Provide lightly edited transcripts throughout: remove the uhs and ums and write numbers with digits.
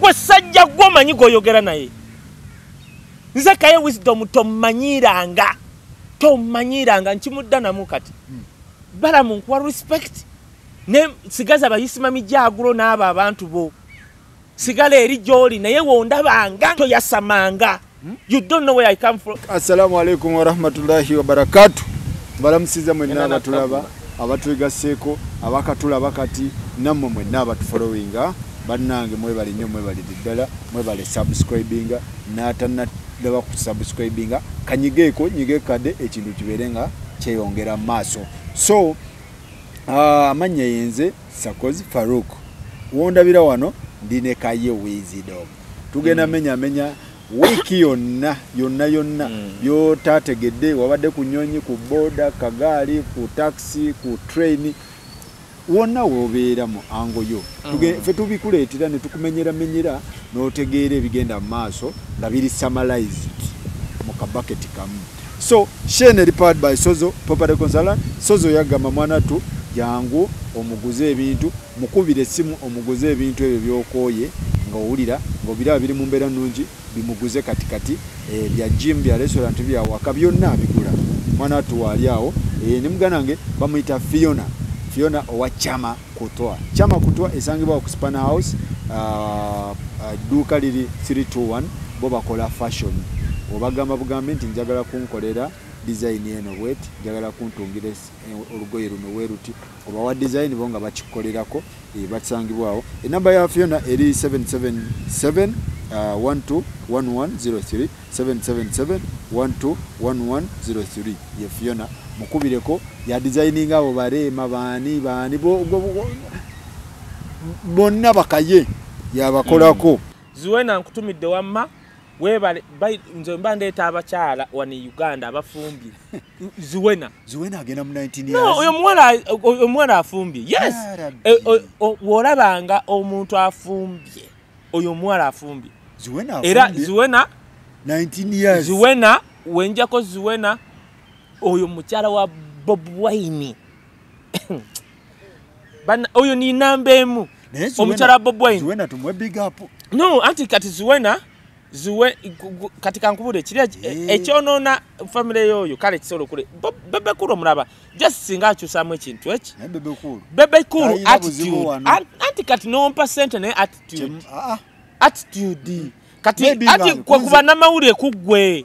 Gwe sajja gwomanyi gwoyogera naye. Nze Kaye Wisdom tomanyiranga. Tomanyiranga nkimudda namu kati. Balamu nkuwa respect. Ne sigaza bayisima mijagulo n'abo abantu bo. Sigala eri gy'oli naye wondabanga toyasamanga. You don't know where I come from. Assalamu alaikum wa rahmatullahi wa barakatuh. Balamusiza mwenna abatulaba, abatwegaseeko, abakatulaba kati nammwe mwenna abatufollowinga. Bannange mwebale nnyo, mwebale ddala, mwebale subscribinga, n'atannalaba ku subscribinga, kanyigeeko nyige kadde ekintu kibeere nga kyeyongera mu maaso. So amannya yenze Sakozi Farouk. Wondabira wano ndi ne Kaye Wisdom. Tugenda menya menya wiiki yonna yonna yonna by'otaategedde, wabadde ku nnyonyi, ku boda, kagaali, ku taxi, ku train, wonna w'obeera mu ango yo. Ffe tubikuleetera ne tukumenyeramenyera n'otegeera ebigenda mu maaso nga biri summarized mu kabaketi kamu. So shene eri powered by Sozo Property Consultant. Sozo yagamba mwana tu jangu omuguze ebintu, mukubire essimu omuguze ebintu ebyo by'okooye ng'owulira ng'obiraba biri mu mbeera nnungi, bimuguze katikati, bya gym, bya restaurant, bya waka, byonna abigula. Mwana tu waali awo. Ne muganda wange bamuyita Fiona. Fiona owa Chama Kutoa. Chama Kutoa esangibwa ku Span House, dduuka liri 321, bo bakola fashion. Obagamba bugambe nti njagala kunkolera design eno bweti, njagala kuntungira olugoye luno bwe luti, obawa design bo nga bakikolerako, basangibwawo. Enamba ya Fiona eri 777 121103, 777 121103 ye Fiona. Mukubireko ya designinga abo barema baani baani bonna bakaye yabakolako. Zuwena nkutumidde wamma webale nze mba ndeeta abakyala wano e Uganda abafumbye. Zuwena. Zuwena agenda mu 19 years. No, oyo muwala afumbye. Yes. Bw'olabanga omuntu afumbye, oyo muwala afumbye. Zuwena afumbye. Era Zuwena 19 years. Zuwena wenjako Zuwena oyo mukyala wa Bob Wine. Bana oyo ni namba emu. Omukyala wa Bob Wine. Zuwena tumwe big up. No, anti kati Zuwena Zuwe katika nkubule kiri ekyonoona family yoyo kale kisobola okule Bebe Cool omulaba just singa akyusaamu ekintu eki Bebe Cool. Bebe Cool attitude. Anti kati nompa sente naye attitude. Attitude. Kati ati kuba n'amawulire kuggwe.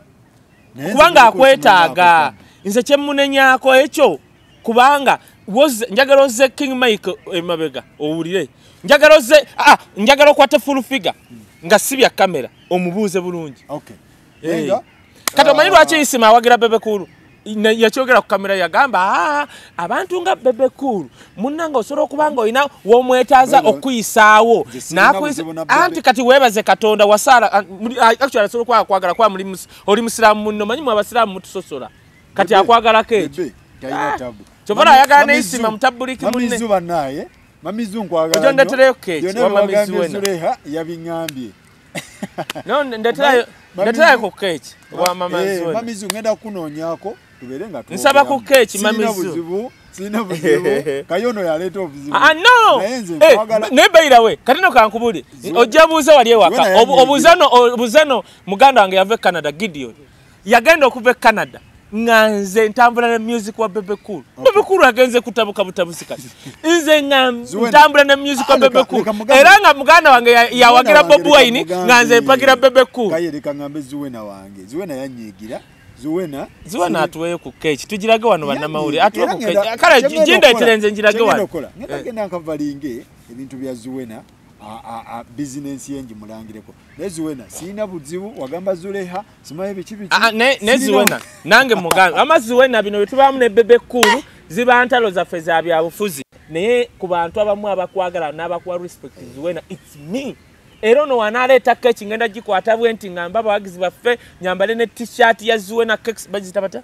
Kubanga akwetaaga. Nze kye mmunenyaako ekyo kubanga njagala ozze King Mike emabega owulire. Njagala ozze njagala okwate full figure nga si bya kamera omubuuze bulungi. Okay. Kati omanyi lwaki Isima awagira Bebe Cool? Yakyogera ku kamera yagamba abantu nga Bebe Cool munnange osobola okuba nga olina w'omwetaaza okuyisaawo. Anti kati weebaze Katonda wasaala actually asobola okuba akwagala kuba oli musiraamu munno, manyi mwe abasiraamu mutusosola. Kati akwagalako ekyo. Kyova ayagala ne Isima mutabuliki munne. Mamizu bannaye. Mamizu nkwagala. Ojo ndetereyo keeki wa Mamizu wena. Yabiŋŋambye. No, ndeterayo ku keeki wa Mamizu wena. Mamizu ngenda kunoonyaako tubeere nga nsaba ku keeki Mamizu. Sirina buzibu. Kayono yaleeta obuzibu. No. Naye bayirawe kati no kankubule. Ojja buuza wali ewaka. Obuuza no muganda wange yava e Canada Gideon. Yagenda okuva e Canada. Nga nze ntambula ne music wa Bebe Cool. Bebe Cool agenze kutabuka butabusi kati. Nze nga ntambula ne music wa Bebe Cool. Era nga muganda wange yawagira Bob Wine nga nze mpagira Bebe Cool. Kaye leka ngambe Zuwena wange. Zuwena yanyiigira. Zuwena atuweyo ku keeki. Tugirage wano bannamawulire. Atuwe ku keeki. Kale gindeetere nze njirage wano. Ngenda genda nkavalinge ebintu bya Zuwena. Business yengi mulangireko. Ne Zuwena sina buzibu wagamba Zuleha simaye biki biki. Ne Zuwena nange mugambe ama Zuwena bino bitubaamu ne Bebe Cool ziba ntalo zaffe za byabufuzi. Naye ku bantu abamu abakwagala n'abakuwa respect Zuwena it's me. Era ono wanaaleeta keeki ngenda gikwata bwe nti ngamba abawagizi baffe nyambale ne t-shirt ya Zuwena cakes bagiyita batya?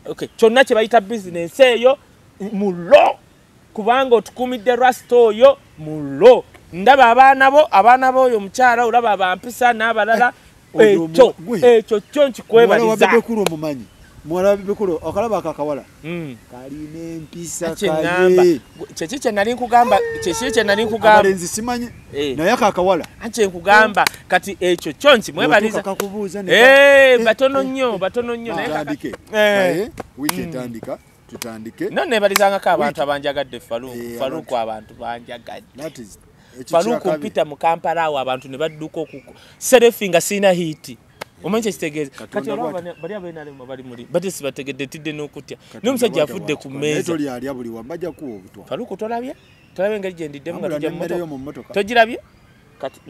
Okay, kyonna kye bayita business eyo mulo kubanga otukumidde rasta oyo mulo. Ndaba abaana bo oyo omukyala olaba abampisa n'abalala ekyo kyo nkikwebaliza. Bebe Cool omumanyi. Muwala bikulu okalaba akakawala kalina empisa kaye. Kyeki kye nali nkugamba, kyeki kye nali nkugamba. Abalenzi simanyi naye akakawala. Anche nkugamba kati ekyo kyo nti mwebaliza. Kakubuuza ne batono nnyo, batono nnyo naye kakatandike. Naye wiiki etandika tutandike. No nebalizangako abantu abanjagadde Faruku, Faruku abantu banjagadde. That is Faruku mpita mu Kampala awo abantu ne badduka okuko. Selfie nga sina hiti. Omanyi kitegeeza kati olaba bali abenalemu bali muli bate sibategedde tidde n'okutya n'omusajja afudde ku mmeeza toli alya buli wambajja kuwa obutwa. Faruku tolabye tolabye engeri gye ndiddemu nga tujja mu mmotoka togirabye kati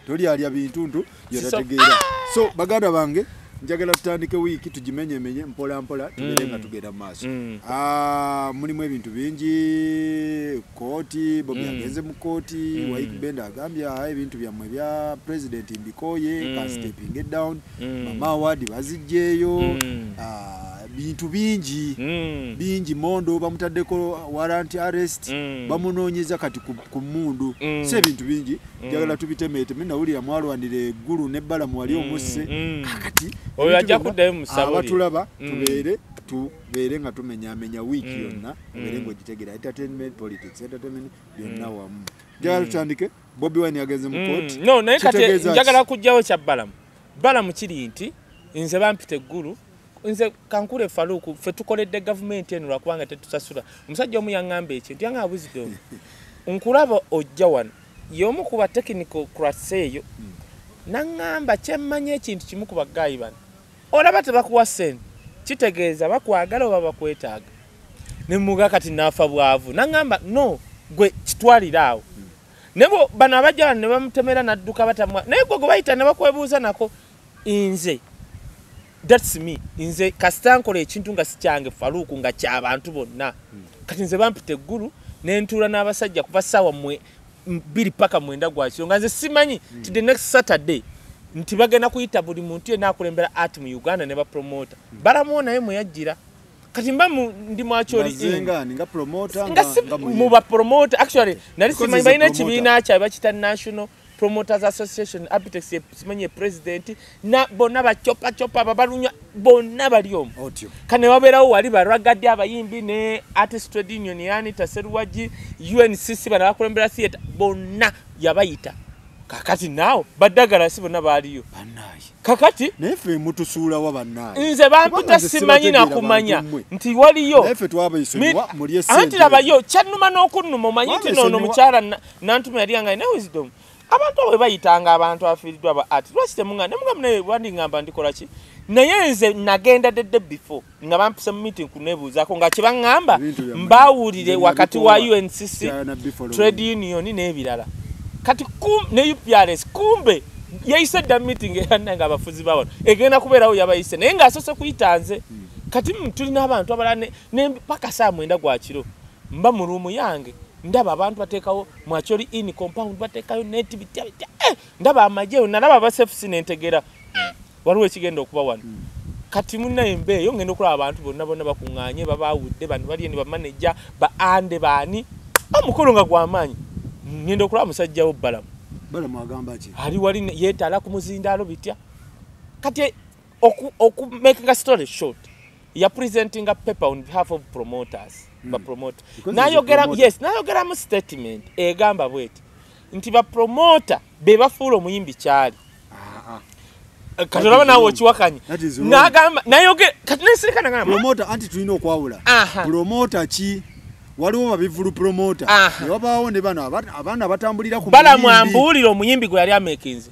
toli alya bintuntu yatategeera. So baganda bange njagala tutandike wiiki tugimenyemenye mpola mpola tubeere nga tugenda mu maaso. Mulimu ebintu bingi, kooti, Bobi agenze mu kooti, Waik Benda agambye ebintu byammwe bya president mbikoye, ka stepping it down, mama award bazijjeeyo, bintu bingi bingi. Mondo bamutaddeko warrant arrest, bamunoonyeza kati ku mmundu. Si ebintu bingi, njagala tubitemeeteme. Nawulira mwalwanira eggulu n'ebbala mwali omusse kakati oyo ajja kuddayo musabuli. Abatulaba tubeere nga tumenyamenya wiiki yonna, obeere ng'ogitegera entertainment, politics, entertainment byonna wamu. Njagala tutandike. Bobi Wine yagenze mu kooti. No, naye kati njagala kuggyawo kya Balamu. Balamu kiri nti nze bampita eggulu, nze kankule Faruku, ffe tukoledde gavumenti eno lwakubanga tetusasula. Omusajja omu yaŋŋamba ekyo nti yaŋŋamba Wisdom, nkulaba ojja wano y'omu ku ba technical class eyo naŋŋamba kyemmanyi ekintu kimu ku baggayi bano, olaba tebakuwa ssente kitegeeza bakwagala oba bakwetaaga. Ne muga kati naafa bwavu. Naŋŋamba no gwe kitwalira awo. Naye bano abajja wano ne bamutemera n'adduka batamwa, naye gwe gwe bayita ne bakwebuuza nako. Nze that's me, nze kasita nkola ekintu nga si kyange Faruku, nga ky'abantu bonna. Kati nze bampita eggulu ne ntuula n'abasajja kuva ssaawa 2 paka 9 gwa kiro nga nze simanyi ti the next Saturday nti bagenda kuyita buli muntu yenna akulembera art mu Uganda ne bapromota. Balamu naye mwe yajjira. Kati mba ndi mwakyoli nga promoter nga mu ba promoter actually nali simanyi balina ekibiina kyabwe bakiyita National Promoters Association, Abitex simanyi president na bonna bachopa chopa babalunywa bonna bali omwo. Kane wabeerawo wali baragadi abayimbi ne Artist Trade Union yani Taseruwaji UNCC bana bakulembera theatre bonna yabayita. Kakati naawo baddagala si bonna baaliyo. Kakati naye ffe mutusuula wa bannaye. Nze bampita simanyi nakumanya nti waliyo. Naye ffe twabayisonyiwa mulye ssente. Anti labayo kyannuma n'okunnuma omanyi nti noono mukyala nantuma yali yangaye naye Wisdom. Abantu abo bayitanga abantu afiiriddwa aba art lwaki temuŋŋamba ne mugamba naye wandingamba ndikola ki? Naye nze nagenda the day before nga bampise mu meeting kuneebuuzaako nga kye baŋŋamba mbawulire wakati wa UNCC Trade Union n'ebirala. Kati ne UPRS kumbe yayise dda meeting era nga abafuzi bawano egenda kubeerawo yabayise naye ng'asoose kuyita nze. Kati tulina abantu abalala ne paka saa 9 gwa kiro mba mu ruumu yange ndaba abantu bateekawo mwakyoli in compound bateekayo neti bitya bitya ndaba amagye nalaba aba CFC nentegera waliwo ekigenda okuba wano. Kati munnaye mbeeyo ngenda okulaba abantu bonna bonna bakuŋŋaanye babaawudde bano bali eno bamaneja ba ande baani omukolo nga gw'amaanyi. Ngenda okulaba musajja wo Balamu. Balamu agamba ki? Ali wali yeetala ku muzindaalo bitya. Kati oku making a story short, ya presenting a paper on behalf of promoters. Ba promoter. Nayogera yes, nayogera mu statement egamba bweti nti ba promoter be bafuula omuyimbi kyali. Kati olaba naawe okiwakanye. Nagamba nayogera kati nesirika nagamba promoter anti tulina okwawula. Promoter ki? Waliwo babivulu promoter. Ne wabaawo ne bano abaana batambulira ku Balamu ambuulira omuyimbi gwe yali amekinze.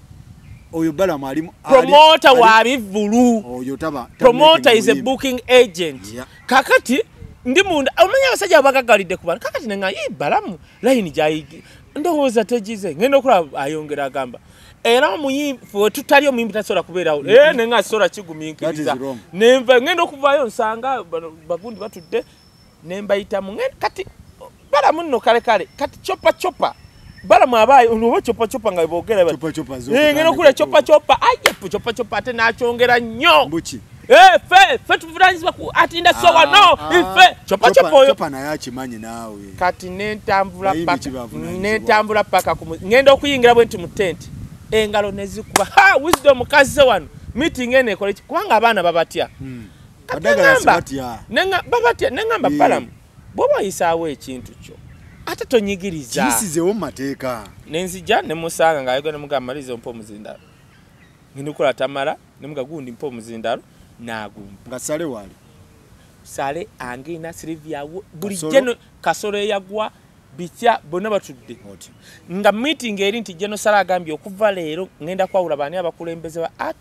Oyo Balamu ali promoter wa bivulu. Oyo taba promoter is a booking agent. Kakati ndi munda omanyi abasajja abagaggalidde ku bantu. Kakati nenga ye Balamu line gyayigi ndowooza tegize ngenda okulaba ayongera agamba era omuyimbi tutali omuyimbi tasobola kubeerawo nenga asobola kigumiikiriza nenva ngenda okuvaayo nsanga bagundi batudde nembayitamu. Kati Balamu nno kale kale kati chopa chopa Balamu abaayo oba chopa chopa nga boogera ngenda okula chopa chopa aye chopa chopa ate n'akyongera nnyo. Ffe tuvunanyizibwa ku ati industry wano ife chopa chopa oyo chopa naye akimanyi naawe. Kati nentambula paka ngenda okuyingira bwe nti mu tent engalo nezikuba ha Wisdom kazze wano Meeting eno ekole ki? Kubanga abaana babatya. Kati Badagala neŋŋamba- sibatya. Babatya, neŋŋamba Balamu, bw'oba oyisaawo ekintu kyo ate tonyigiriza. Kiyisizeewo mu mateeka. Nenzija nemusanga ng'ayogera, nemugamba maliriza ompa omuzindalo, ngenda okukola tamala, nemuga gundi mpa omuzindalo, n'agumpa. Nga Sale waali. Sale angina Silivia buli Kasolo. Jeno Kasolo eyagwa bitya bonna batudde. Otyo. Nga meeting eri nti Jeno Sale agambye okuva leero ngenda kwawula baani abakulembeze ba art,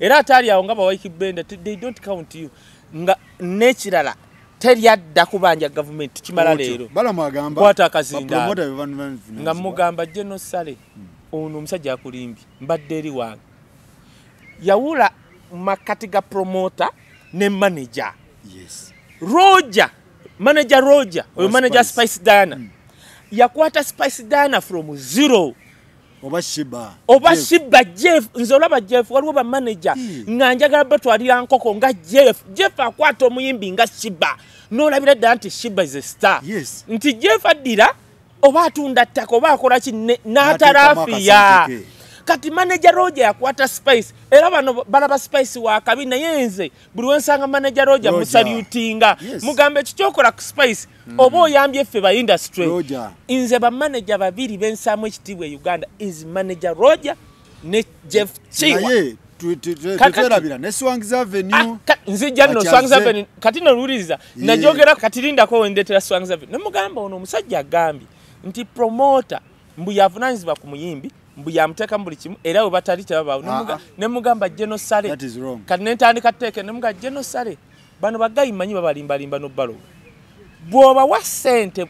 era ataali awo nga bawaiki benda, they don't count you. Nga n'ekirala teryadda kubanja gavumenti kimala. Otyo. Leero Balamu agamba kwata akazindaalo. bapromota be banuvunaanyizibwa. Nga mugamba Jeno Sale, ono omusajja akulimbye, mbadde eri wange yawula makati ga promoter ne manager. Yes. Roger, manager Roger oyo, Owa manager Spice. Spice Diana, yakwata Spice Diana from zero. Oba Shiba. Oba Jeff. Shiba, Jeff. Nze olaba Jeff, waliwo bamanager nga njagala batwalira nkoko nga Jeff. Jeff akwata omuyimbi nga Shiba n'olabira ddala nti Shiba is a star. Yes. Nti Jeff addira oba atunda ttaka oba akola ki N'ateekamu n'ataraafiya. akasente ke. Kati manager Roger yakwata Spice, era bano balaba Spice wakabi, naye nze buli wensanga manager Roger Roger. musalutinga. Yes. Mugambe ekikyokola ku Spice oba oyambye ffe ba industry. Roger. Nze bamaneja babiri bensaamu ekitiibwa e Uganda is manager Roger ne Jeff Chiwa. Naye tetwerabira ne Swangs Avenue. Nzijja nno. Bakyaze. Swangs Avenue kati noluwuliriza najogera, kati lindako wendetera Swangs Avenue. Nemugamba ono omusajja agambye nti promoter mbu yavunaanyizibwa ku muyimbi, mbu yamuteekamu buli kimu, era we batali tebabaawo. Ah, ah. Nemugamba Jeno Sale. That is wrong. Kati nentandika teeke, nemuga Jeno Sale, bano bagayi manyi babalimbalimba nobbaloga, bw'obawa ssente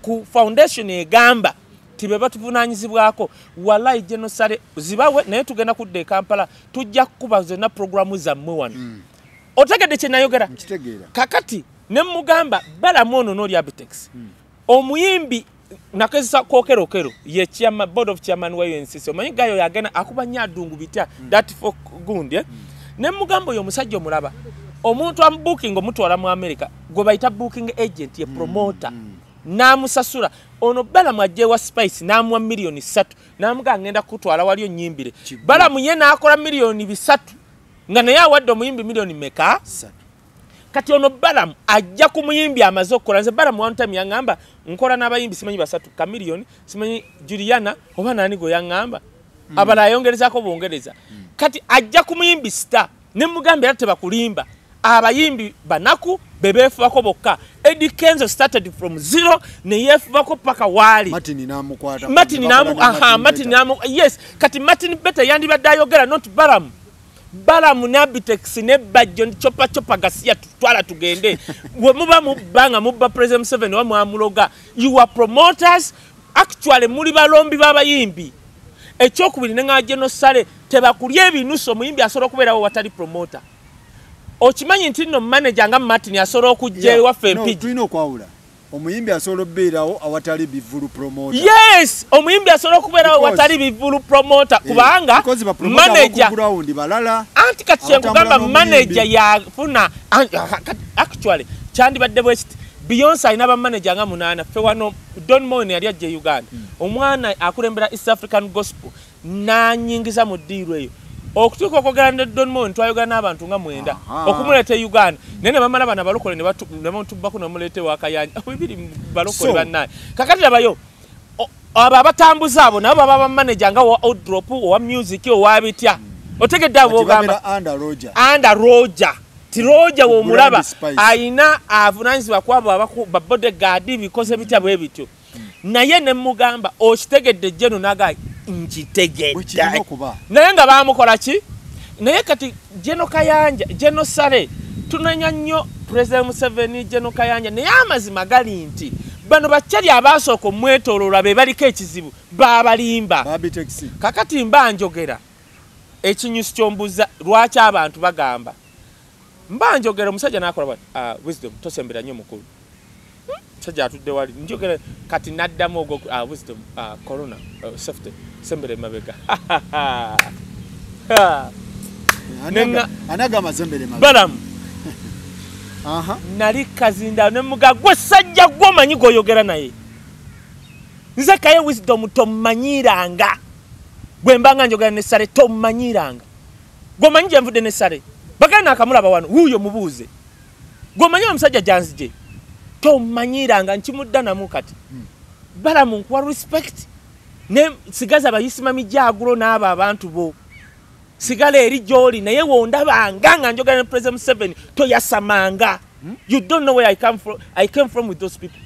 ku foundation egamba ti be batuvunaanyizibwako, wallahi Jeno Sale zibawe, naye tugenda kudda e Kampala, tujja kukuba zonna programu zammwe wano. Otegedde kye nayogera? Nkitegeera. Kakati ne mugamba Balamu ono n'oli Abitex, omuyimbi nakezesa kokerokero ye chairman, board of chairman wa UNCC, omanyi gayo yagenda akuba nnyo adungu bitya that for gundi, eh? Ne mugamba oyo omusajja omulaba, omuntu amubukinga omutwala mu America gwe bayita booking agent ye promoter, n'amusasula. Ono Balamu ajja ewa Spice n'amuwa 3 miliyoni n'amugamba ngenda kutwala wali onnyimbire. Kigwe. Balamu ye n'akola 3 miliyoni nga naye awadde omuyimbi miliyoni meka? 3. Kati ono Balamu ajja ku muyimbi amaze okukola. Nze Balamu one time yaŋŋamba nkola n'abayimbi simanyi basatu, Kamiliyoni, simanyi Juliana oba nani gwe yaŋŋamba, abalala ayongerezaako bwongereza. Kati ajja ku muyimbi star, ne mugamba era tebakulimba, abayimbi banaku bebeefubako bokka. Eddie Kenzo started from zero ne yeefubako paka waali. Martin n'amukwata. Martin Ne bakola namu ne aha, Martin Beta. namu, yes. Kati Martin Beta yandibadde ayogera, not Balamu. Balamu ne Abitex ne Bajjo chopa chopa gasiya tutwala tugende. We muba mubba nga mubba President Museveni wa mwamuloga. You are promoters, actually muli balombi b'abayimbi. Ekyokubiri ne nga General Sale tebakulya ebinusu, omuyimbi asobola okubeerawo watali promoter. Okimanyi nti nno manager nga Martin asobola okujja ewaffe No, Empigi. tulina okwawula. Omuyimbi asobola okubeerawo awatali bivulu promoter. Yes, omuyimbi asobola okubeerawo watali bivulu promoter, kubanga Because ba promoter manager ab'oku ground balala. Anti kati kyenkugamba, Abatambula manager n'omuyimbi. yafuna actually kyandibadde bwe kiti, Beyonce alina bamanager nga munaana. Ffe wano Don Moen yali ajja e Uganda, omwana akulembera East African Gospel n'anyingiza mu ddiiru eyo. Okutuuka okwogera ne Don Moen twayogera n'abantu nga 9 okumuleeta e Uganda, naye ne bamala bano abalokole ne bamutubbako ne bamuleeta ewa Kayanja bibiri balokole. Bannaye kakati labayo abo abatambuza abo nabo baba bamanager nga owa Outdrop, owa music, owa bitya, otegedde abo Kati ogamba babeera under Roger. Under Roger, ti Roger womulaba Grand Spice. ayina avunanyizibwa kwabo ba bodyguard, bikoze bitya bwe bityo. Naye ne mugamba okitegedde jeno naga Bwe kirina nkitegedde okuba. Naye nga bamukola ki? Naye kati Jeno Kayanja, Jeno Sale, tunenya nnyo President Museveni, Jeno Kayanja, naye amazima gali nti bano bakyali abaasooka omwetooloola be baliko ekizibu, baabalimba. Babitex. Kakati mba njogera ekinyusi kyombuza lwaki abantu bagamba mba njogera omusajja nakola bwati, Wisdom tosembera nnyo mukulu. Musajja atudde wali njogera, kati naddamu ogwo, Wisdom, corona, safety, sembera emabega. Anagamba sembere mabega. Balamu Aha. nali kazinda ne muga gwe sajja gwe omanyi gwoyogera naye, nze kaye Wisdom tommanyiranga, bwe mba nga njogera ne Sale tommanyiranga. Gwomanyi gye nvudde ne Sale, bagenda akamulaba wano, wuuyo mubuuze. Gwomanyi omusajja gyanzije, tomanyiranga nkimudda namu kati. Balamu nkuwa respect, ne sigaza bayisima mijagulo n'abo abantu bo. Sigala eri gy'oli, naye wondabanga nga njogera ne President Museveni, toyasamanga. You don't know where I come from. I came from with those people.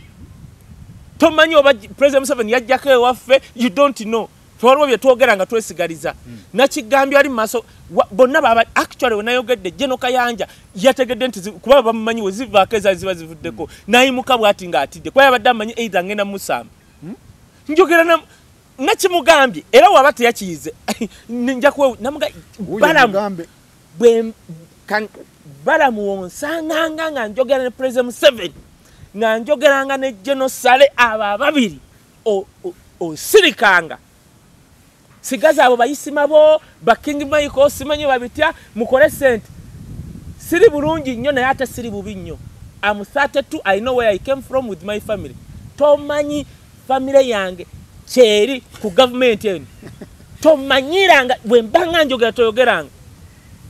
Tomanyi oba President Museveni yajjako ewaffe, you don't know. Twaliwo bye twogera nga twesigaliza. Nakigambye ali mu maaso, bonna baba actually we nayogedde General Kayanja yategedde nti kuba bamumanyi we zivaako ezaali ziba zivuddeko. Nayimuka bw'ati ng'atidde, kuba yabadde amanyi either ngenda musamba. Njogera nakimugambye era waba teyakiyize nja kuwe namuga Balamu bwe Balamu wonsanganga nga njogera ne President Museveni, nga njogeranga ne General Sale, abo ababiri osirikanga. Sigaza abo bayisima bo ba King Michael simanyi babitya mukole sente. Siri bulungi nnyo naye ate siri bubi nnyo. I'm 32, I know where I came from with my family. Tomanyi family yange kyeri ku government eno. Tomanyiranga bwe mbanga njogera toyogeranga.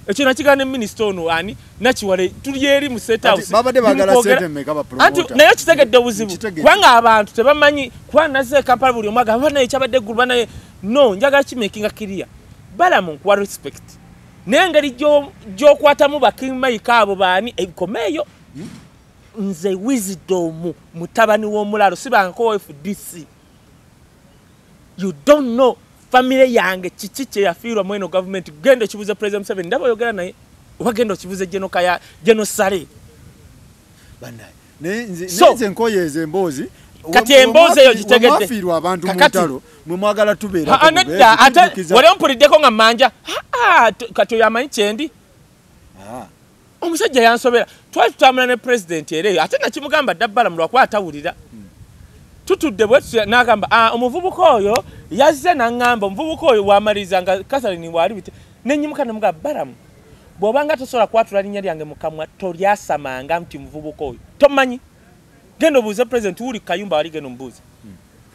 Ekyo nakigana ne minisita ono ani nakiwale tuli eri mu State House. Babadde baagala sente mmeka ba promoter. Naye kitegedde obuzibu. Kubanga abantu tebamanyi kuba nazze Kampala buli omu agamba naye kyabadde eggulu banaye no njagala kimakinga clear. Balamu nkuwa respect. Naye engeri gy'okwatamu ba King Mike abo baani ebikomeeyo. Nze Wisdom mutabani w'omulalo sibanko FDC. You don't know family yange kiki kye yafiirwa mweno government. Genda okibuuze President Museveni, ndaba oyogera naye oba genda okibuuze General Sale. Banaye nze nkoyeeza emboozi. Kati emboozi eyo gitegedde. Mwafiirwa abantu mu ntalo, mwe mwagala tubeera. Nedda, ate wali ompuliddeko nga mmanja. Kati oyo amanyi kyendi. Omusajja yansobera. Twali tutambula ne president era eyo, ate nakimugamba dda Balamu lwakuba atawulira. Tutudde bwe tutyo n'agamba, omuvubuka oyo yazze n'aŋŋamba, omuvubuka oyo bw'amaliriza nga Catherine bw'ali bite. Ne nnyimuka ne mugamba, Balamu, bw'obanga tosobola kwatula linnya lyange mu kamwa, tolyasamanga nti muvubuka oyo. Tomanyi. Genda obuuze president wuli Kayumba wali genda omubuuze.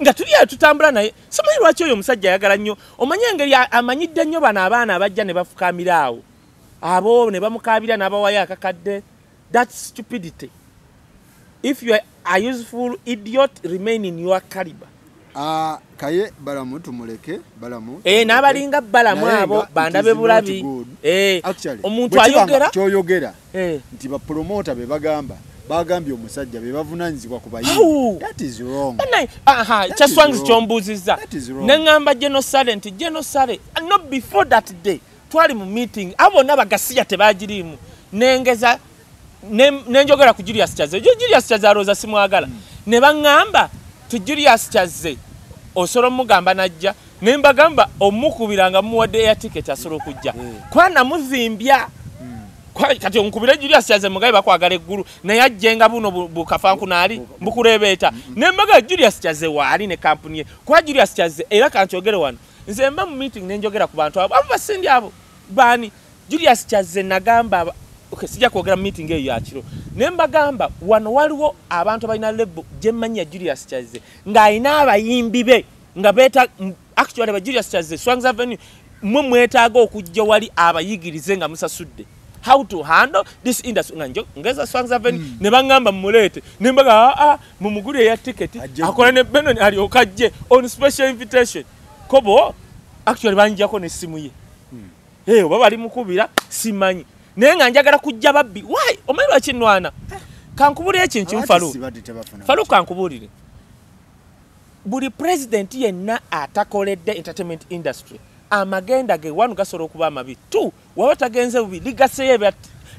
Nga tuli ayo tutambula naye, simanyi lwaki oyo omusajja ayagala nnyo. Omanyi engeri amanyidde nnyo bano abaana abajja ne bafukamira awo. Abo ne bamukaabira n'abawayo akakadde. That's stupidity. If you are a useful idiot, remain in your caliber. Kaye Balamu tumuleke, Balamu. N'abalinga Balamu abo bandabe bulabi. Omuntu ayogera kyoyogera nti ba promoter be bagamba bagambye omusajja be bavunaanyizibwa ku bayimbi. That is wrong. Kya Swangs kyombuuzizza. Ne ŋŋamba General Sale nti General Sale, not before that day twali mu meeting, abo bonna bagasiya tebagiriimu. Nengeza nenjogera ku Julius Kyazze. Julius Kyazze alowooza simwagala. Ne baŋŋamba ti Julius Kyazze osobola omugamba n'ajja. Ne mbagamba omukubiranga muwadde air ticket asobola okujja. Kuba namuzimbya. Kati onkubire Julius Kyazze mugabe bakwagala eggulu naye ajjenga buno bukafanku naali mbukuleebeeta. Ne mbaga Julius Kyazze waali ne kampuni ye. Kuba Julius Kyazze era kankyogere wano. Nze mba mu meeting ne njogera ku bantu abo. Abo basindi abo baani? Julius Kyazze nagamba, okay, sijja kwogera mu meeting eyo ya kiro. Ne mbagamba wano waliwo abantu abalina label gye mmanyi ya Julius Kyazze ng'alina abayimbi be nga beeta actually ba Julius Kyazze Swangs Avenue mwe mwetaaga okujja wali abayigirize nga musasudde. How to handle this industry. Nga ngeza Swangs Avenue ne bangamba mumuleete. Ne mbaga mumugulire ya ticket akola ne Benon alyoka ajje on special invitation. Kobo actually banjako n'essimu ye. Oba bali mukubira simanyi. Naye nga njagala kujja babbi. Why? Omanyi lwaki nnwana? Kankubulire ekintu Falu. Falu kankubuulire. Buli president yenna atakoledde entertainment industry amagenda ge wanu gasobola okuba amabi. Two, waba tagenze bubi ligaseyo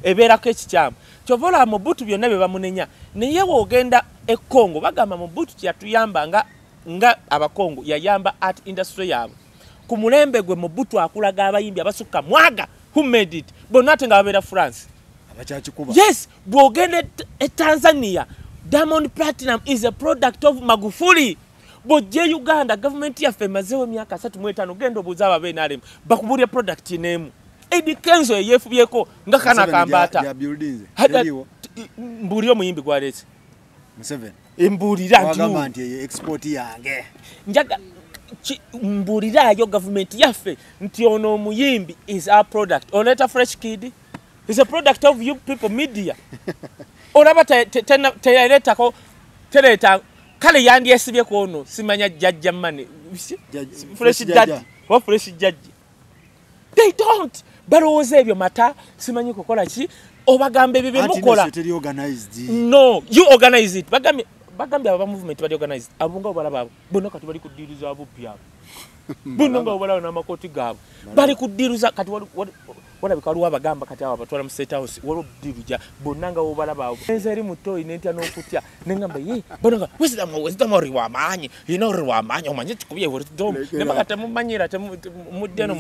ebeerako ekikyamu. Kyova olaba Mobutu byonna bye bamunenya. Naye w'ogenda e Congo bagamba Mobutu kyeyatuyamba nga Abakongo yayamba art industry yaabwe. Ku mulembe gwe Mobutu akulaga abayimbi abasukka mwaga who made it. Bonna ate nga babeera France. Yes, bw'ogenda e Tanzania, Diamond Platinum is a product of Magufuli. Bw'ojja Uganda, government yaffe emazeewo emyaka 35 genda obuuze aba NRM bakubuulire product n'emu. Eddy Kenzo yeefubyeko nga kana kambaata. Mbuulire omuyimbi gw'aleese. Museveni. Mbuulira nti wagamba nti eyo export yange. Njaga Mbulirayo gavumenti yaffe nti ono omuyimbi is our product. Oleeta Fresh Kid is a product of you people media. Olaba teyaletako tereeta kale yandyesibye ku ono simanya jjajja mane Fresh Daddy oba Fresh Jjajja. They don't balowooza ebyo mata simanyi kukola ki obagamba ebyo byemukola. No, you organize it. Bagambye aba movement bali organized. Abo nga obalaba abo bonna kati bali ku ddiiru za bubbi abo bonna nga obalaba n'amakooti gaabwe bali ku ddiiru za kati walabika waliwo abagamba kati abo abatwala mu State House waliwo ddiiru ja bonna nga obalaba abo. Nze eri mutoyi nentya n'okutya nengamba ye bonna nga wisdom ori wamaanyi you know ori wamaanyi omanye kikubye wisdom ne baga temumanyira mudde no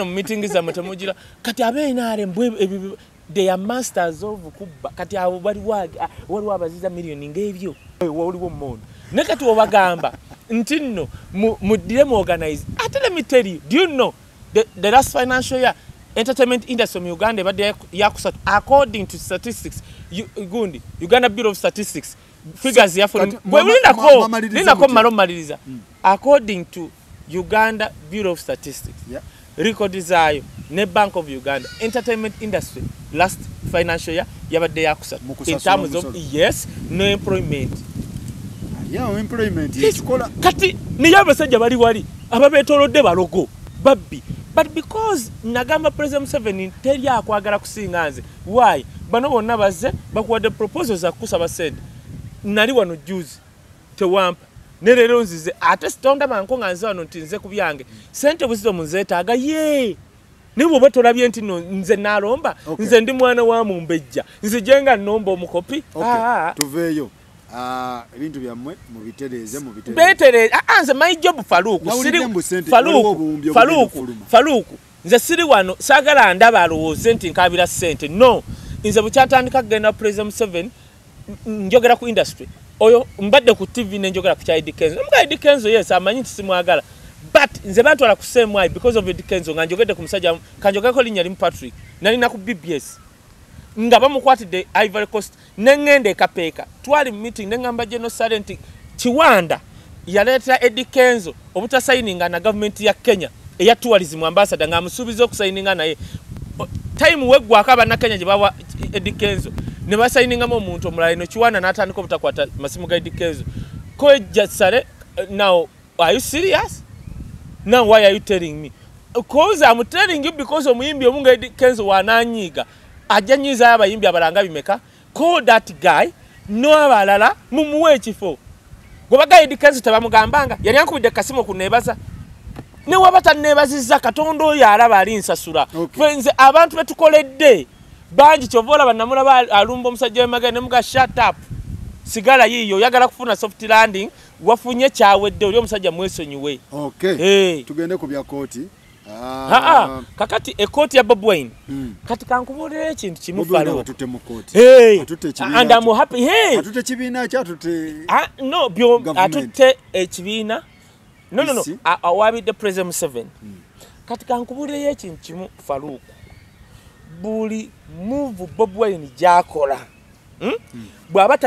mu meeting zammwe temugira kati ab'NRM ebyo they are masters of kubba. Kati abo waliwo abaziza million ng'ebyo waliwo mmondo naye kati obagamba nti nno muddire mu organize. Ate let me tell you, do you know the last financial year entertainment industry mu Uganda ebadde yakusatu according to statistics gundi Uganda Bureau of Statistics figures yafuna linako mmala omumaliriza. According to Uganda Bureau of Statistics, yeah, record zaayo ne Bank of Uganda entertainment industry last financial year yabadde yakusatu in terms of yes no employment. Yeah, employment ekikola kati niye abasajja bali wali ababeetolodde balogo babbi. But because nagamba President Museveni teri akwagala kusinga nze, why bano bonna bazze bakuwadde proposals za kusaba sente nali wano juzi tewampa ne leero nzize ate sitonda nko nga nze wano nti nze ku byange sente buzito munzeetaaga ye naye bw'oba tolabye nti no nze naalomba nze ndi mwana wa mumbejja nzije nga nnomba omukopi. Tuveeyo ebintu byammwe mubitereeze betereeze. Nze my job Faluku siri Faluku nze siri wano saagala ndaba alowooze nti nkaabira ssente. No, nze bukyatandika kugenda President Museveni njogera ku industry oyo mbadde ku TV ne njogera ku kya Eddy Kenzo. Omuga Eddy Kenzo yes amanyi nti simwagala but nze bantwala ku same because of Eddy Kenzo nga njogedde ku musajja kanjogereko linnya limu Patrick nalina ku BBS nga bamukwatidde Ivory Coast ne ŋŋenda e Kapeeka twali mu meeting ne ŋŋamba General Saleh nti Kiwanda yaleetera Eddy Kenzo obutasayininga na gavumenti ya Kenya eya tourism ambassador ng'amusuubiza okusayininga naye time weggwako abannakenya gye bawa Eddy Kenzo ne basayiningamu omuntu omulala eno Kiwanda n'atandika obutakwata masimu ga Eddy Kenzo. Kojja Saleh, now are you serious? Now why are you telling me? Because I'm telling you because omuyimbi omu nga Eddy Kenzo wananyiiga ajja nyiizayo abayimbi abalanga bimeka. Call that guy n'abalala mumuwe ekifo. Gwe baga Eddy Kenzo tebamugambanga yali ankubidde kasimu kuneebaza ne waba tanneebazizza Katonda oyo alaba ali nsasula. Ffe nze abantu betukoledde bangi kyova olaba namulaba alumba omusajja w'emagere ne muga shut up sigala yiiyo oyagala kufuna soft landing wafunye kyawedde oli omusajja mwesonyiwe. Okay. Tugende ku bya kooti. Kakati ekooti ya Bobi Wine. Kati kankubuulire ekintu kimu Faluku. Atutte mu kooti. Atutte ekibiina. And I'm happy. Hey. Atutte ekibiina ki atutte no byo atutte ekibiina. No. Awabidde President Museveni. Kati kankubuulire ekintu kimu Faluku. Buli move Bobi Wine gy'akola. Bw'aba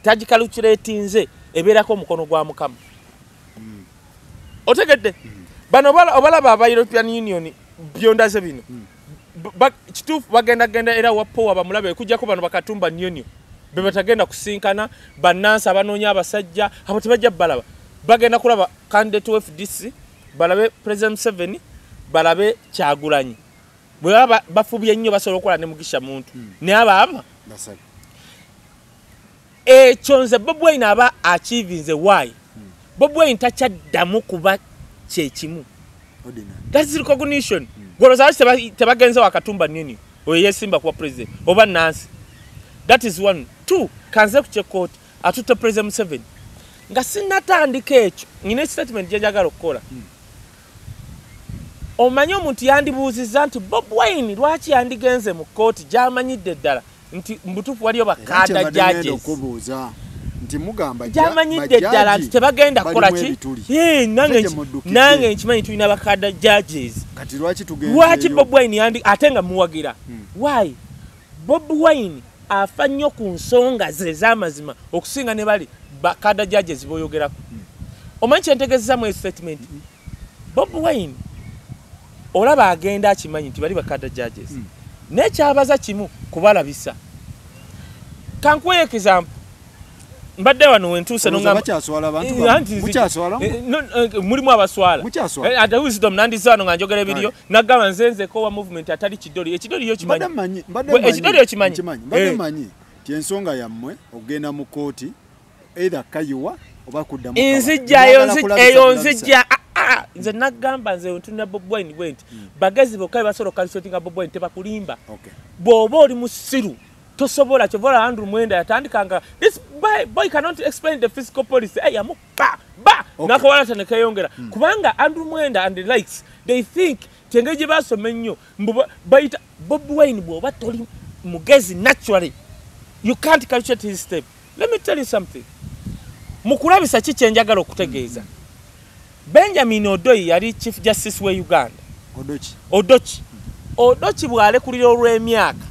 tagikalukireetinze ebeerako omukono gwa Mukama. Otegedde? Bano obalaba aba European Union byondaze bino. Kituufu bagenda genda era wapowa bamulabe kujjako bano bakatumba nyonyo. Be batagenda kusinkana bannansi abanoonya abasajja abo tebajja balaba. Bagenda kulaba candidate wa FDC, balabe President Museveni, balabe Kyagulanyi. Bwe baba bafubye nnyo basobola okukola ne Mugisha Muntu. Naye aba ekyo nze Bobi Wine aba achievinze why? Bobi Wine takyaddamu kuba kyekimu. That's recognition. Gwolowooza lwaki tebagenze wakatumba nnyini oyo yeesimba kuba president oba Nancy. That is one. Two, kanze ku ky'ekkooti atutte President Museveni. Nga sinnatandika ekyo nina statement gye njagala okukola. Omanyi omuntu yandibuuzizza nti Bobi Wine lwaki yandigenze mu kkooti gy'amanyidde ddala nti mbutuufu waliyo bakaada judges. Nti mugamba gy'amanyidde ddala nti tebagenda kukola ki? Nange nkimanyi tulina bakaada judges. Kati lwaki tugenda lwaki Bobi Wine yandi ate nga muwagira? Why? Bobi Wine afa nnyo ku nsonga ze ez'amazima okusinga ne bali bakaada judges b'oyogerako. Omanyi kyentegeeza mu statement? Bobi Wine olaba agenda akimanyi nti bali ba cadre judges. Nekyabaza kimu kubalabisa. Kankuwe example. Mbadde wano wentuuse nongamba bakyaswala abantu mukyaswala mulimu abaswala. Ate Wisdom nandiza wano nga njogera ebiriyo nagamba nze nzeko wa movement atali kidoli. Ekidoli yo kimanyi. Ekidoli yo kimanyi. Mbadde manyi ti ensonga yammwe okugenda mu kooti either kayiwa oba kuddamu. Nzijjayo nzijja nze nagamba nze ntunira Bobi Wine bwe nti bagezi bokka basobola okucalculatinga Bobi Wine tebakulimba. Bw'oba oli musiru tosobola. Kyovola Andrew Mwenda yatandikanga this boy cannot explain the fiscal policy. Hey, amu ba ba nakawala tane kayongera kubanga Andrew Mwenda and the likes they think tengeje basome nnyo bayita Bobi Wine bw'oba toli mugezi naturally you can't calculate his step. Let me tell you something. Mukulabisa ki kyenjagala okutegeeza. Benjamin Odoi yali Chief Justice we Uganda. Odoki bw'alekulira olw'emyaka.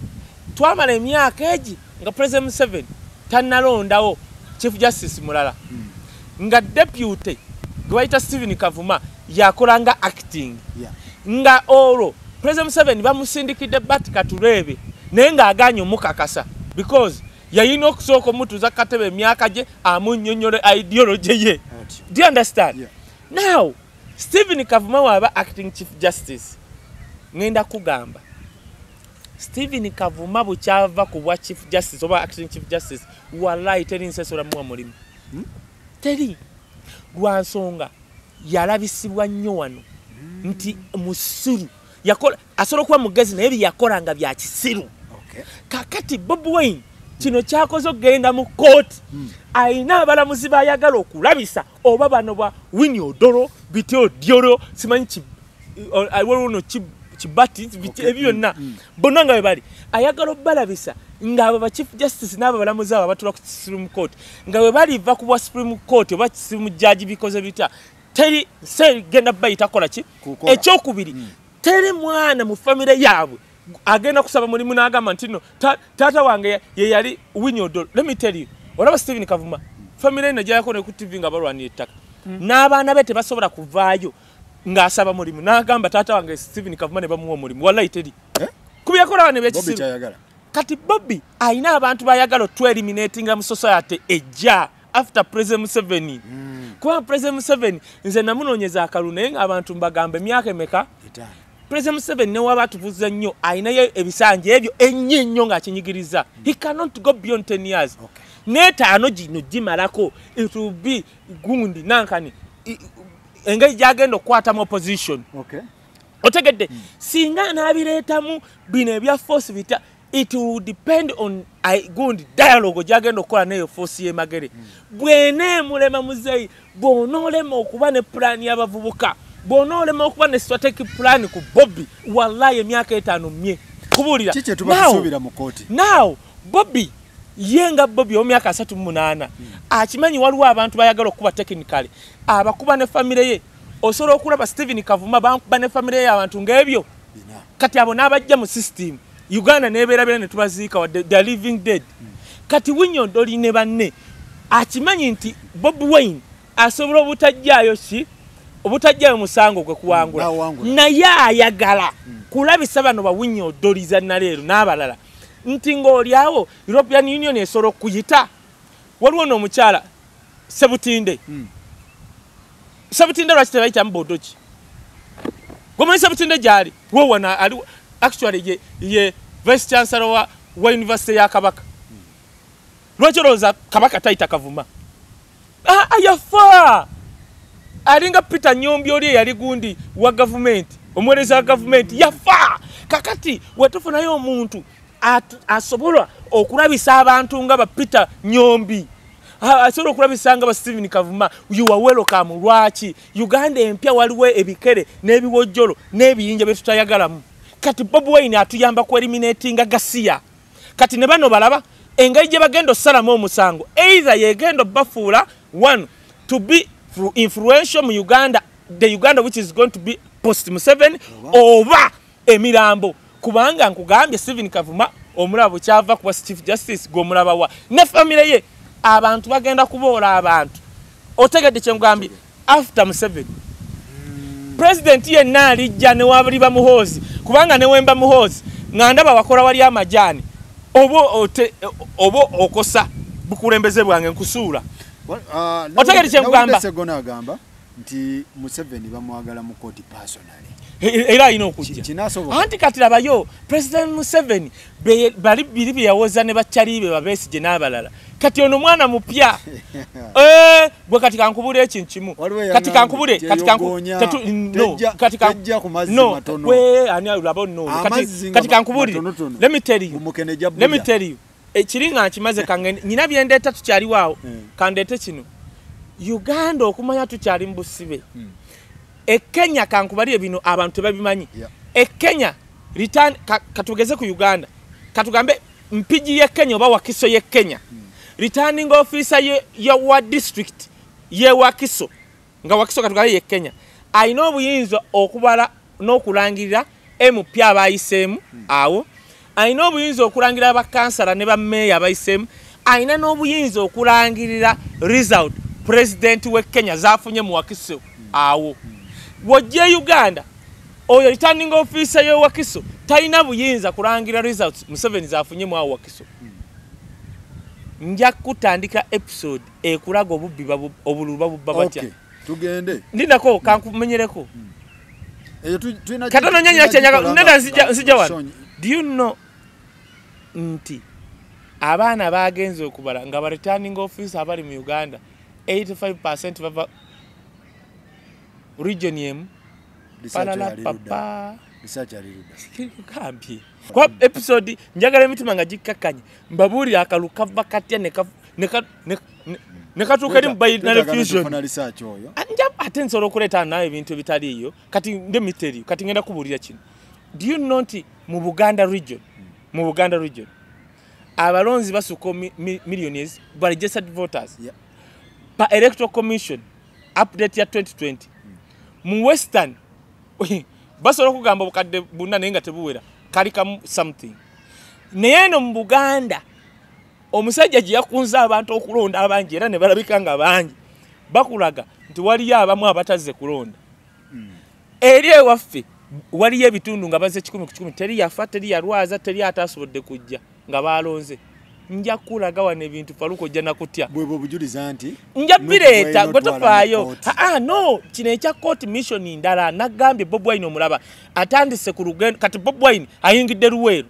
Twamala emyaka egi nga President Museveni tannalondawo Chief Justice mulala. Nga deputy gwe bayita Stephen Kavuma yakolanga acting. Nga olwo President Museveni bamusindikidde Bart Katureebe naye ng'agaanye omukakasa because yayina okusooka omutuuza katebe emyaka gye amunnyonnyole ideology ye. Do you understand? Yeah. Now, Stephen Kavuma waba acting Chief Justice. Ngenda kugamba Stephen Kavuma bukyava ku bwa Chief Justice oba acting Chief Justice wallahi teri nsesola muwa mulimu. Teri lwa nsonga yalabisibwa nnyo wano nti musiru. Yakola asobola okuba mugezi naye bye yakolanga bya kisiru. Kakati Bobi Wine kino kyakoze okugenda mu kooti ayina abalamuzi bayagala okulabisa oba bano ba Winnie Odoro Biti Odyoro simanyi waliwo Kibati ebyo byonna bonna nga bwe bali ayagala obbalabisa ng'abo ba Chief Justice n'abo abalamuzi abo abatula ku Supreme Court nga bwe baliva ku bwa Supreme Court oba Supreme Judge bikoze bitya teri genda bayita kola ki. Ekyokubiri teri mwana mu famire yaabwe agenda kusaba mulimu n'agamba nti no taata wange ye yali Winnie Odoro. Let me tell you, olaba Stephen Kavuma famire eno gyayako ne ku TV nga balwanira ettaka n'abaana be tebasobola kuvaayo ng'asaba mulimu n'agamba taata wange Stephen Kavuma ne bamuwa omulimu. Wallahi teri kubyakola wano ebyekisiru. Kati Bobi ayina abantu bayagala otweliminatinga mu society ejja after President Museveni. Kuba President Museveni nze namunoonyeza akalulu naye ng'abantu mbagamba emyaka emeka. President Museveni ne waba atuvuze nnyo ayinayo ebisanja ebyo ennyo ennyo ng'akinyigiriza. He cannot go beyond 10 years. N'etaano gino gimalako it will be gundi nankani engeri gy'agenda okukwatamu opposition. Otegedde singa n'abireetamu bino ebya force bitya it will depend on gundi dialogue gy'agenda okukola n'eyo force y'e Magere. Bw'eneemulema muzeeyi bw'onoolema okuba ne pulaani y'abavubuka bw'onoolema okuba ne strategic plan ku Bobi wallahi emyaka 5 mye kubuulira. Now Bobi ye nga Bobi omyaka 38 akimanyi waliwo abantu bayagala okuba technically abakuba ne famire ye. Osobola okulaba Stephen Kavuma bankuba ne famire ye abantu ng'ebyo kati abo n'abajja mu system Uganda nebeerabira ne tubaziika they are living dead. Kati Winnie Odori ne banne akimanyi nti Bobi Wine asobola obutajjaayo ki obutajjaayo musango gwe kuwangula naye ayagala kulabisa bano ba Winnie Odori za naleero n'abalala nti ng'oli awo European Union esobola okuyita. Waliwo n'omukyala Sebutinde. Sebutinde lwaki tebayita Mbodoki? Gomanyi Sebutinde gy'ali wowana ali actually ye vice chancellor wa university ya Kabaka. Lwaki olowooza Kabaka tayita Kavuma? Yafa alinga Peter Nyombi oli eyali gundi wa gavumenti omuweereza wa gavumenti yafa. Kakati wetufunayo omuntu asobola okulabisa abantu nga ba Peter Nyombi asobola okulabisa nga ba Stephen Kavuma you are welcome. Lwaki Uganda empya waliwo ebikere n'ebiwojjolo n'ebiyinja bye tutayagalamu. Kati Bobi Wine atuyamba ku eliminatinga gasiya. Kati ne bano balaba engeri gye bagenda osalamu omusango either yegenda bafuula one to be influential mu Uganda, the Uganda which is going to be post Museveni oba emirambo. Kubanga nkugambye Stephen Kavuma omulabo kyava kuba Chief Justice gw'omulaba wa ne famire ye abantu bagenda kuboola abantu. Otegedde kye nkugambye After Museveni, president yenna alijja ne wabaliba Muhoozi, kubanga ne wemba Muhoozi nga ndaba wakola wali amajaani oba okosa bukulembeze bwange nkusuula. Otegere kye nkugamba. Segona agamba nti Museveni bamwagala mu kooti personally. Era alina okujja. Anti kati labayo President Museveni bali biri bye yawoza ne bakyali be babesigye n'abalala. Kati ono mwana mupya. Gwe kati kankubule ekintu kimu. Kati kankubule, kati no, we ani alaba no. Kati kankubule. Let me tell you. Let me tell you. Ekiringa nkimaze kangende nyina byendeeta tukyali waawo. Kandeete kino. Uganda okumanya tukyali mu busibe. E Kenya kankubaliye bino abantu tebabimanyi. E Kenya return katugeze ku Uganda. Katugambe Mpigi ye Kenya oba Wakiso ye Kenya. Returning officer ye wa district ye Wakiso nga Wakiso katugambe ye Kenya. Alina obuyinza okubala n'okulangirira MP abayiseemu awo. Alina obuyinza okulangirira abakansala ne bammeeya abayiseemu. Alina n'obuyinza okulangirira result president we Kenya zafunye mu Wakiso awo. Wojje Uganda oyo returning officer ye Wakiso talina buyinza kulangira results Museveni zafunye mu Wakiso. Nja kutandika episode ekulaga obubbi obululu babubba batya. Okay, tugende. Ndinako kankumenyereko. Eyo tulina katono nyanya kyenyaga nenda nzija wano. Do you know nti abaana bagenze okubala nga ba returning officer abali mu Uganda 85% bava region yemu palala papa kampi kwa episode njagala emitima nga gikkakkanye mbabuulira akalu kava katya ne katuuka eri mu binary fusion. Ate nsobola okuleeta nawe ebintu ebitaliiyo. Kati ndemiteri kati ngenda kubuulira kino. Do you know nti mu Buganda region, mu Buganda region abalonzi basukka millionaires ba registered voters pa Electoral Commission update ya 2020 mu Western basobola okugamba obukadde buna naye nga tebuwera kali kamu something. Naye eno mu Buganda omusajja gye yakunze abantu okulonda abangi era ne balabika nga bangi bakulaga nti waliyo abamu abatazze kulonda. Eri ewaffe waliyo ebitundu nga bazze 1 ku 1 teri yafa, teri yalwaza, teri atasobodde kujja nga balonze. Nja kulaga wano ebintu Faruko ojja nakutya. Bwebwe obujuliza nti nja bireeta gwe tofaayo. No, kino ekya court mission ndala. Nagambye Bobi Wine omulaba atandise ku lugendo. Kati Bobi Wine ayingidde Luweero.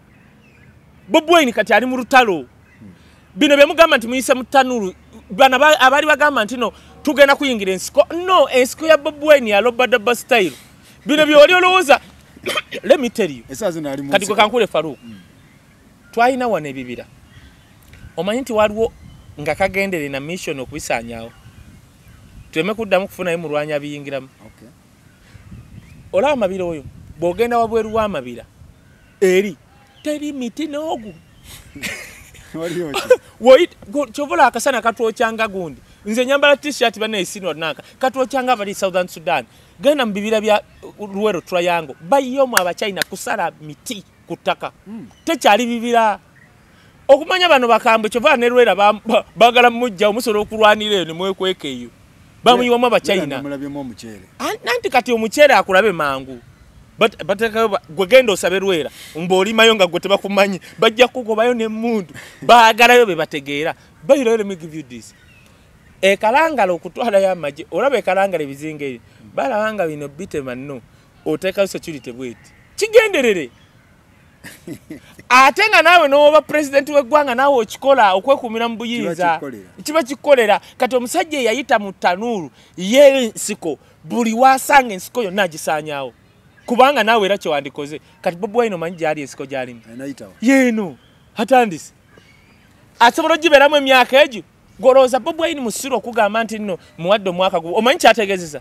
Bobi Wine kati ali mu lutalo. Bino bye mugamba nti muyise mu tanulu, bano abaali bagamba nti no tugenda kuyingira ensiko. No, ensiko ya Bobi Wine ya Lobadaba style. Bino byoli olowooza. Let me tell you. Kati gwe kankule Faruko. Twalina wano ebibira. Omanyi nti waliwo nga kagendere na mission okubisaanyaawo tuleme kuddamu kufunayo mulwanyi abiyingiramu. Olaba amabira oyo bw'ogenda wabweru w'amabira eri teri miti n'ogu. Kyovola akasana katwokyanga gundi. Nze nyambala t-shirt bannaye nanka katwokyanga abali Southern Sudan. Genda mu bibira bya Luwero Triangle bayiyomu Abachina kusala miti ku ttaka. Tekyali bibira. Okumanya bano bakambwe kyova ne Lwera bagala mujja omusobola okulwanira eyo ne mwekweka eyo. Bamuyiwamu Abachina. Nanti kati omuceere akulabe mangu. Bateekayo gwe genda osabe Lwera ng'olimayo nga gwe tebakumanyi bajja kugobayo n'emmundu baagalayo be bategeera. By the way, let me give you this. Ekalangala okutwalayo amagye olaba ekalangala ebizinga ebyo balaba nga bino bitema nno oteekayo security bweti kigenderere. Ate nga naawe n'oba president w'eggwanga naawe okikola okwekumira mu buyinza kiba kikolera. Kati omusajja eyayita mu tanuulu y'ensiko buli wasanga ensiko yonna agisaanyaawo kubanga naawe era kyewandikoze. Kati Bobi Wine omanyi gy'ali ensiko gy'alimu yeeno atandise asobola ogibeeramu emyaka egyo. Golowooza Bobi Wine musiru okugamba nti nno muwadde omwaka gumu. Omanyi kyategeezeza?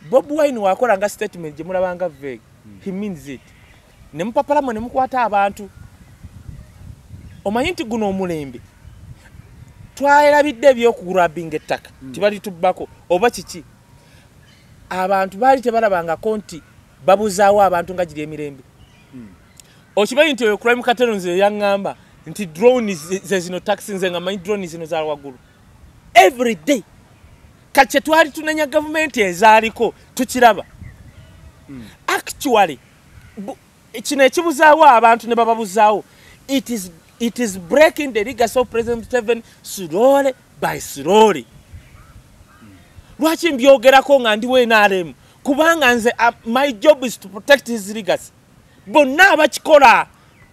Bobi Wine wakola nga statement gye mulabanga vague, he means it. Ne mupapalamu ne mukwata abantu. Omanyi nti guno omulembe twerabidde ebyokugrabinga ettaka tibalitubbako oba kiki. Abantu baali tebalabangako nti babuzaawo abantu nga giri emirembe. Okimanyi nti oyo crime cartel nze yaŋŋamba nti drone ze zino taxi nze nga manyi drone zino za waggulu every day. Kati twali tunenya gavumenti ezaaliko tukiraba. Actually kino ekibuzaawo abantu ne bababuzaawo, it is breaking the legacy of President Museveni slowly by slowly. Lwaki mbyogerako nga ndi NRM? Kubanga nze my job is to protect his legacy. Bonna abakikola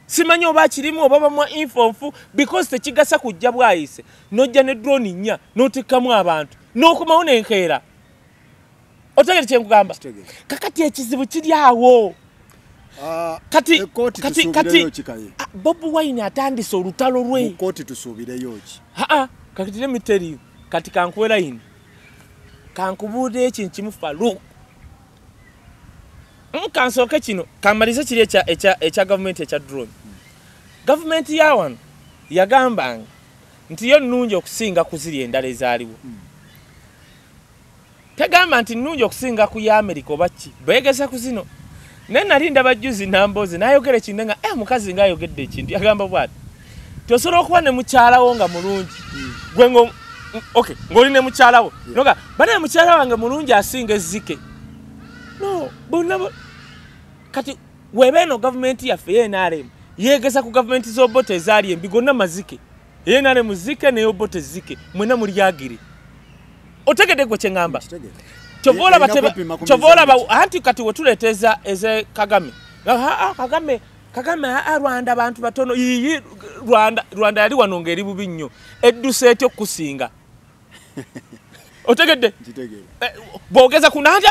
simanyi oba kirimu oba bamwa info nfu, because tekigasa kujja bwayise nojja ne drone nnya n'otikkamu abantu n'okomawo n'enkeera. Otegere kye nkugamba? Kakati ekizibu kiri awo. Kati Bobi Wine atandise olutalo lwe. Mu kooti tusuubireyo ki? Kakati let me tell you, kati kankuwe line, kankubuulire ekintu kimu Farouk. Kansooke kino kamalize kiri ekya gavumenti ekya drone. Gavumenti ya wano yagambanga nti yo nnungi okusinga ku ziri endala ezaaliwo. Tegamba nti nnungi okusinga ku ya Amerika oba ki, beegeza ku zino. Naye nali ndaba juzi Nambooze n'ayogera ekintu nga mukazi ng'ayogedde ekintu, yagamba bw'ati, tosobola okuba ne mukyalawo nga mulungi gwe okay ng'oli ne mukyalawo noga banaye mukyala wange mulungi asinga ezzike. No, bonna kati weba eno gavumenti yaffe ye NRM yeegeza ku gavumenti z'Obote ezaali embi, gonna mazike. Ye NRM zike ne Obote zike, mwenna mulyagire. Otegedde gwe kye ŋŋamba? Kyova olaba anti kati we tuleeta eze Kagame. Kagame Rwanda abantu batono. Yiyi Rwanda yali wano ng'eri bubi nnyo. Edduse etyo okusinga. Otegedde? Bw'ogeza ku nanja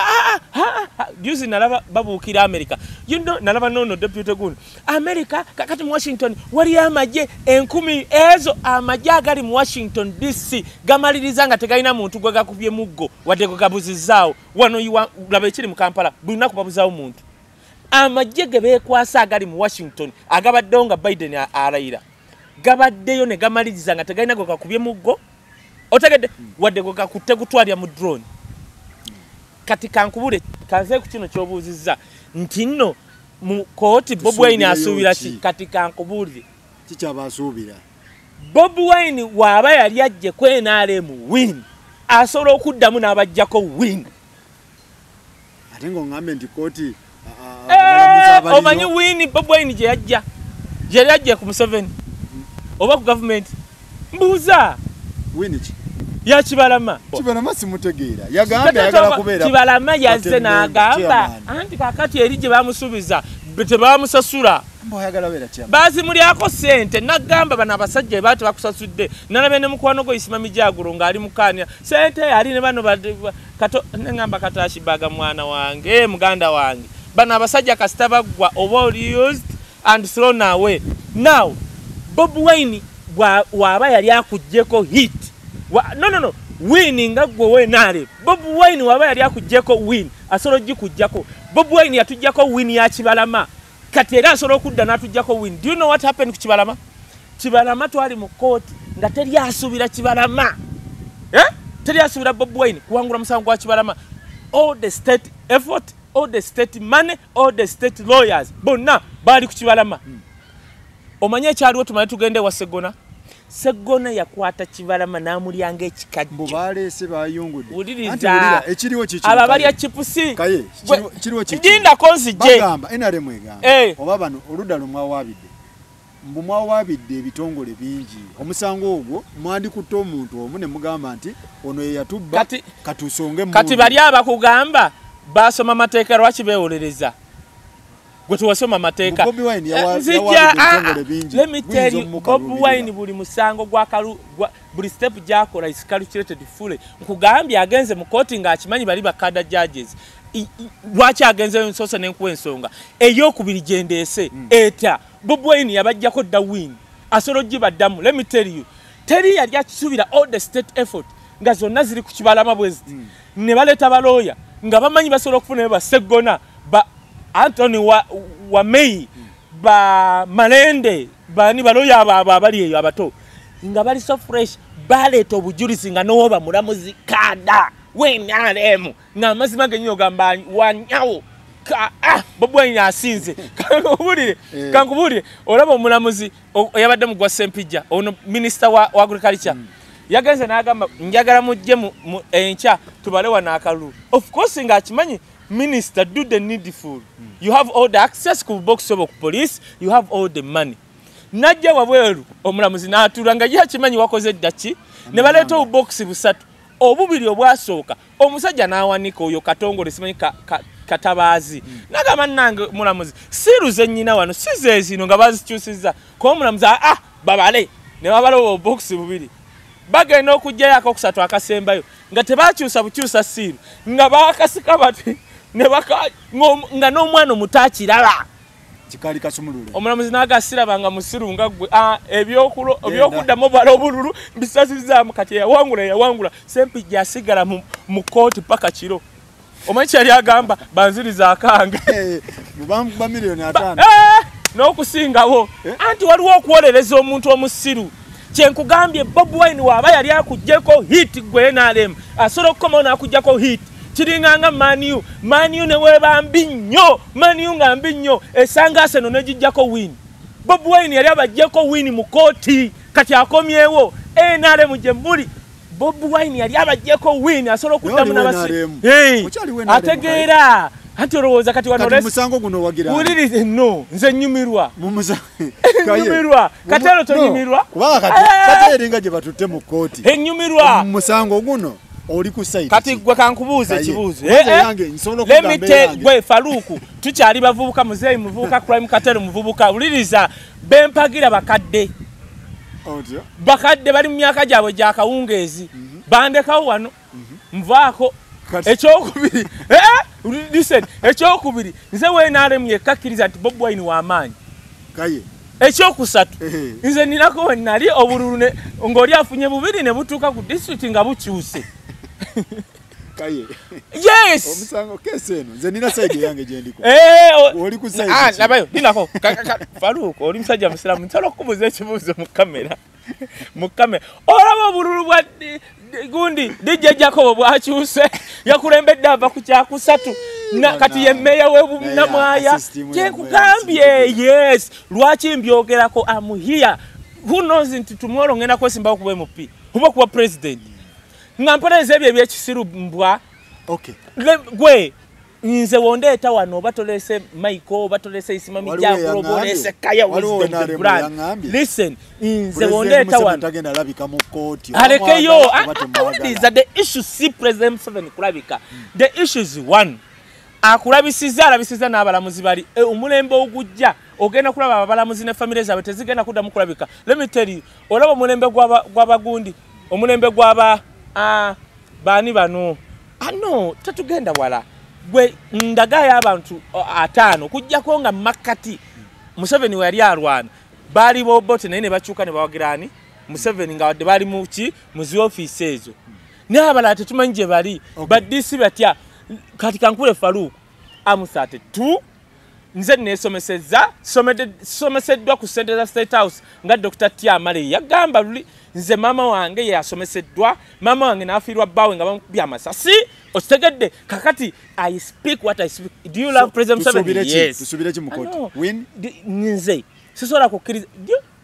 juzi nalaba babuukira America. You know, nalaba nono deputy gundi. America kakati mu Washington waliyo amagye 1000 ezo amagye agali mu Washington DC gamaliriza nga tegalina muntu gwe gakubye muggo wadde gwe gabuzizzaawo. Wano laba ekiri mu Kampala buli lunaku babuzaawo muntu. Amagye ge beekwasa agali mu Washington agabaddewo nga Biden alayira gabaddeyo ne gamaliriza nga tegalina gwe gakubye muggo. Otegedde? Wadde gwe gakutte gutwalira mu drone. Kati kankubule kanze ku kino ky'obuuzizza nti nno mu kooti Bobi Wine asuubira ki? Kati kankubuulire kikyabasuubira. Bobi Wine waaba yali ajje ku NRM win, asobola okuddamu n'abajjako win. Ate ng'oŋŋambye nti kooti omanyi win Bobi Wine gye yajja, gye yali ajje ku Museveni oba ku gavumenti? Mbuuza. Win ki? Ya Kibalama. Kibalama simutegeera. Yagambye ayagala kubeera. Kibalama yazze n'agamba anti kakati eri gye bamusuubiza tebamusasula. Bazimulyako ssente n'agamba bano abasajja baati bakusasudde. Nalabye ne mukwano gwe Isima Mijagulo ng'ali mukaanya ssente ali ne bano kato ne ŋŋamba Katashibaga mwana wange muganda wange. Bano abasajja kasita baggwa oba oli used and thrown away. Now Bobi Wine waaba yali akuggyeko hit. No win nga gwe wenaale. Bobi Wine waaba yali akuggyeko win, asobola ogikuggyako. Bobi Wine yatuggyako win ya Kibalama. Kati era asobola okudda n'atuggyako win. Do you know what happened ku Kibalama? Kibalama twali mu kooti nga teri asuubira Kibalama. Teri asuubira Bobi Wine kuwangula musango gwa Kibalama. All the state effort, all the state money, all the state lawyers bonna baali ku Kibalama. Omanye ekyaliwo tumale tugende wa Sseggona. Sseggona yakwata Kibalama n'amulyanga ekikajjo. Mbu baleese bayungudde. Wuliriza. Ekiriwo kiki? Aba balya chipusi. Kaye, kiriwo kiki? Ndindako nzije. Bagamba NRM egamba. Oba bano oludda lwe mwawaabidde. Mbu mwawaabidde ebitongole bingi. Omusango ogwo mwandikutte omuntu omu ne mugamba nti ono ye yatubba katusonge mu. Kati bali abakugamba basoma mateeka lwaki beewolereza? Gwe tuwasoma mateeka. Bobi Wine yawaabidde ebitongole bingi. Let me tell you, Bobi Wine buli musango gwa buli step gy'akola is calculated fully. Nkugambye agenze mu kooti ng'akimanyi bali bakada judges. Lwaki agenzeyo nsoose ne nkuwa ensonga? Ey'okubiri gye ndeese etya? Bobi Wine yabajjako dda win. Asobola ogibaddamu. Let me tell you. Teri yali akisuubira all the state effort nga zonna ziri ku Kibalama bwe ziti. Ne baleeta balooya nga bamanyi basobola okufunayo ba Sseggona, ba Anthony wa May, ba Malende, bani balooya abo abali eyo abato nga bali so fresh, baleeta obujulizi nga n'oba mulamuzi kada WNRM ng'amazima gennyini ogamba wanyawo Bobi Wine asinze. Kankubuulire olaba omulamuzi yabadde mu gwa Ssempijja ono minisita wa agriculture. Yagenze n'agamba njagala mujje enkya tubale wano akalulu. Of course ng'akimanyi minister, do the needful. You have all the access ku box obo ku police, you have all the money. Najja wabweru omulamuzi n'atuula nga ye akimanyi wakoze dda ki, ne baleeta obubokisi busatu, obubiri obwasooka omusajja n'awanika oyo Katongole, simanyi Katabaazi, nagamba nange mulamuzi seal zennyina wano si ze zino nga bazikyusizza. Kuba omulamuzi babale, ne babala obubokisi bubiri, bagenda okuggyayo akokusatu akasembayo nga tebakyusa bukyusa seal, nga bakasika bati nga n'omwana omuto akiraba. Kikaali kasumulule. Omulamuzi n'agasiraba nga musiru nga ggwe. Ebyokuddamu bala obululu mbisazizaamu. Kati eyawangula eyawangula, Sempijja asigala mu kooti paka kiro. Omanyi kyali agamba, banziriza akange. Bamukuba miliyoni 50. N'okusingawo. Anti waliwo okuwolereza omuntu omusiru. Kyenkugambye, Bobi Wine waaba yali akugyeko hit, gwe NRM asobola okukomawo n'akugyako hit. Kiringanga Man U. Man U ne weeba mbi nnyo, Man U nga mbi nnyo, esanga Arsenal negijjako win. Bobi Wine yali abaggyeko win mu kooti, kati akomyewo. NRM gye muli, Bobi Wine yali abaggyeko win, asobola okuddamu. Ategeera anti olowooza kati wano musango guno wagira. Wulirize, no, nze nyumirwa, nyumirwa. Kati ero tonyumirwa? Kubanga kati eringa gye batutte mu kooti. Enyumirwa. Musango guno oli ku side. Kati gwe kankubuuze ekibuuzo. Gwe Faluku, tukyali bavubuka, muzeeyi muvubuka, Crime Cartel muvubuka. Wuliriza, bempagira bakadde, bakadde bali mu myaka gyabwe gyakawungeezi, bandekawo wano, nvaako. Ekyokubiri, listen, ekyokubiri, nze we NRM yekkakkiriza nti Bobi Wine w'amaanyi. Ekyokusatu, nze ninako we nali obululu ng'oli afunye bubiri ne butuuka ku disitulikiti nga bukyuse. Yes. Omusango kesi eno nze nina side yange gyendiko. Oli ku side. Labayo ninako. Faruku, oli musajja musiramu, nsobola okukubuuza ekibuuzo mu kamera? Mu kamera, olaba obululu bwa gundi DJ Jacobo bwakyuse, yakulembedde ava ku kyakusatu, kati ye mmeeya w'ebunamwaya. Kyenkugambye, yes, lwaki mbyogerako? Am here, who knows nti tomorrow ngenda kwesimbawo kuba MP oba kuba president, nga mpolereza ebyo ebyekisiru mbwa. Gwe nze wondeeta wano, oba tolese Michael, oba tolese Isima Mijakulu, oba olese Kaya Wisdom the brand, listen, nze wondeeta wano alekeyo. Awuliriza, the issue si President Museveni kulabika. The issue is one, akulabisiza, alabisiza n'abalamuzi bali. Omulembe ogujja ogenda kulaba abalamuzi ne famire zaabwe tezigenda kuddamu kulabika. Let me tell you, olaba omulembe gw'abagundi, omulembe gw'aba baani bano, ano tetugenda wala. Gwe ndagayo abantu 50 kujjako nga makkati Museveni we yali alwana baali bobote, naye ne bakyuka ne bawagirani Museveni nga wadde baali muki mu zi ofiisi ezo, naye abalala tetumanyi gye bali. Badisi batya? Kati kankule Faruku, am 32, nze neesomesezza, someseddwa ku ssente za State House nga Dr. Tiamale yagamba luli. Nze maama wange yeyasomeseddwa, maama wange n'afiirwa bbaawe nga bamukubye amasasi, okitegedde? Kakati I speak what I speak. Do you love President Museveni? Yes. Tusubire ki mu kooti? Win? Nze sisobola kukkiriza,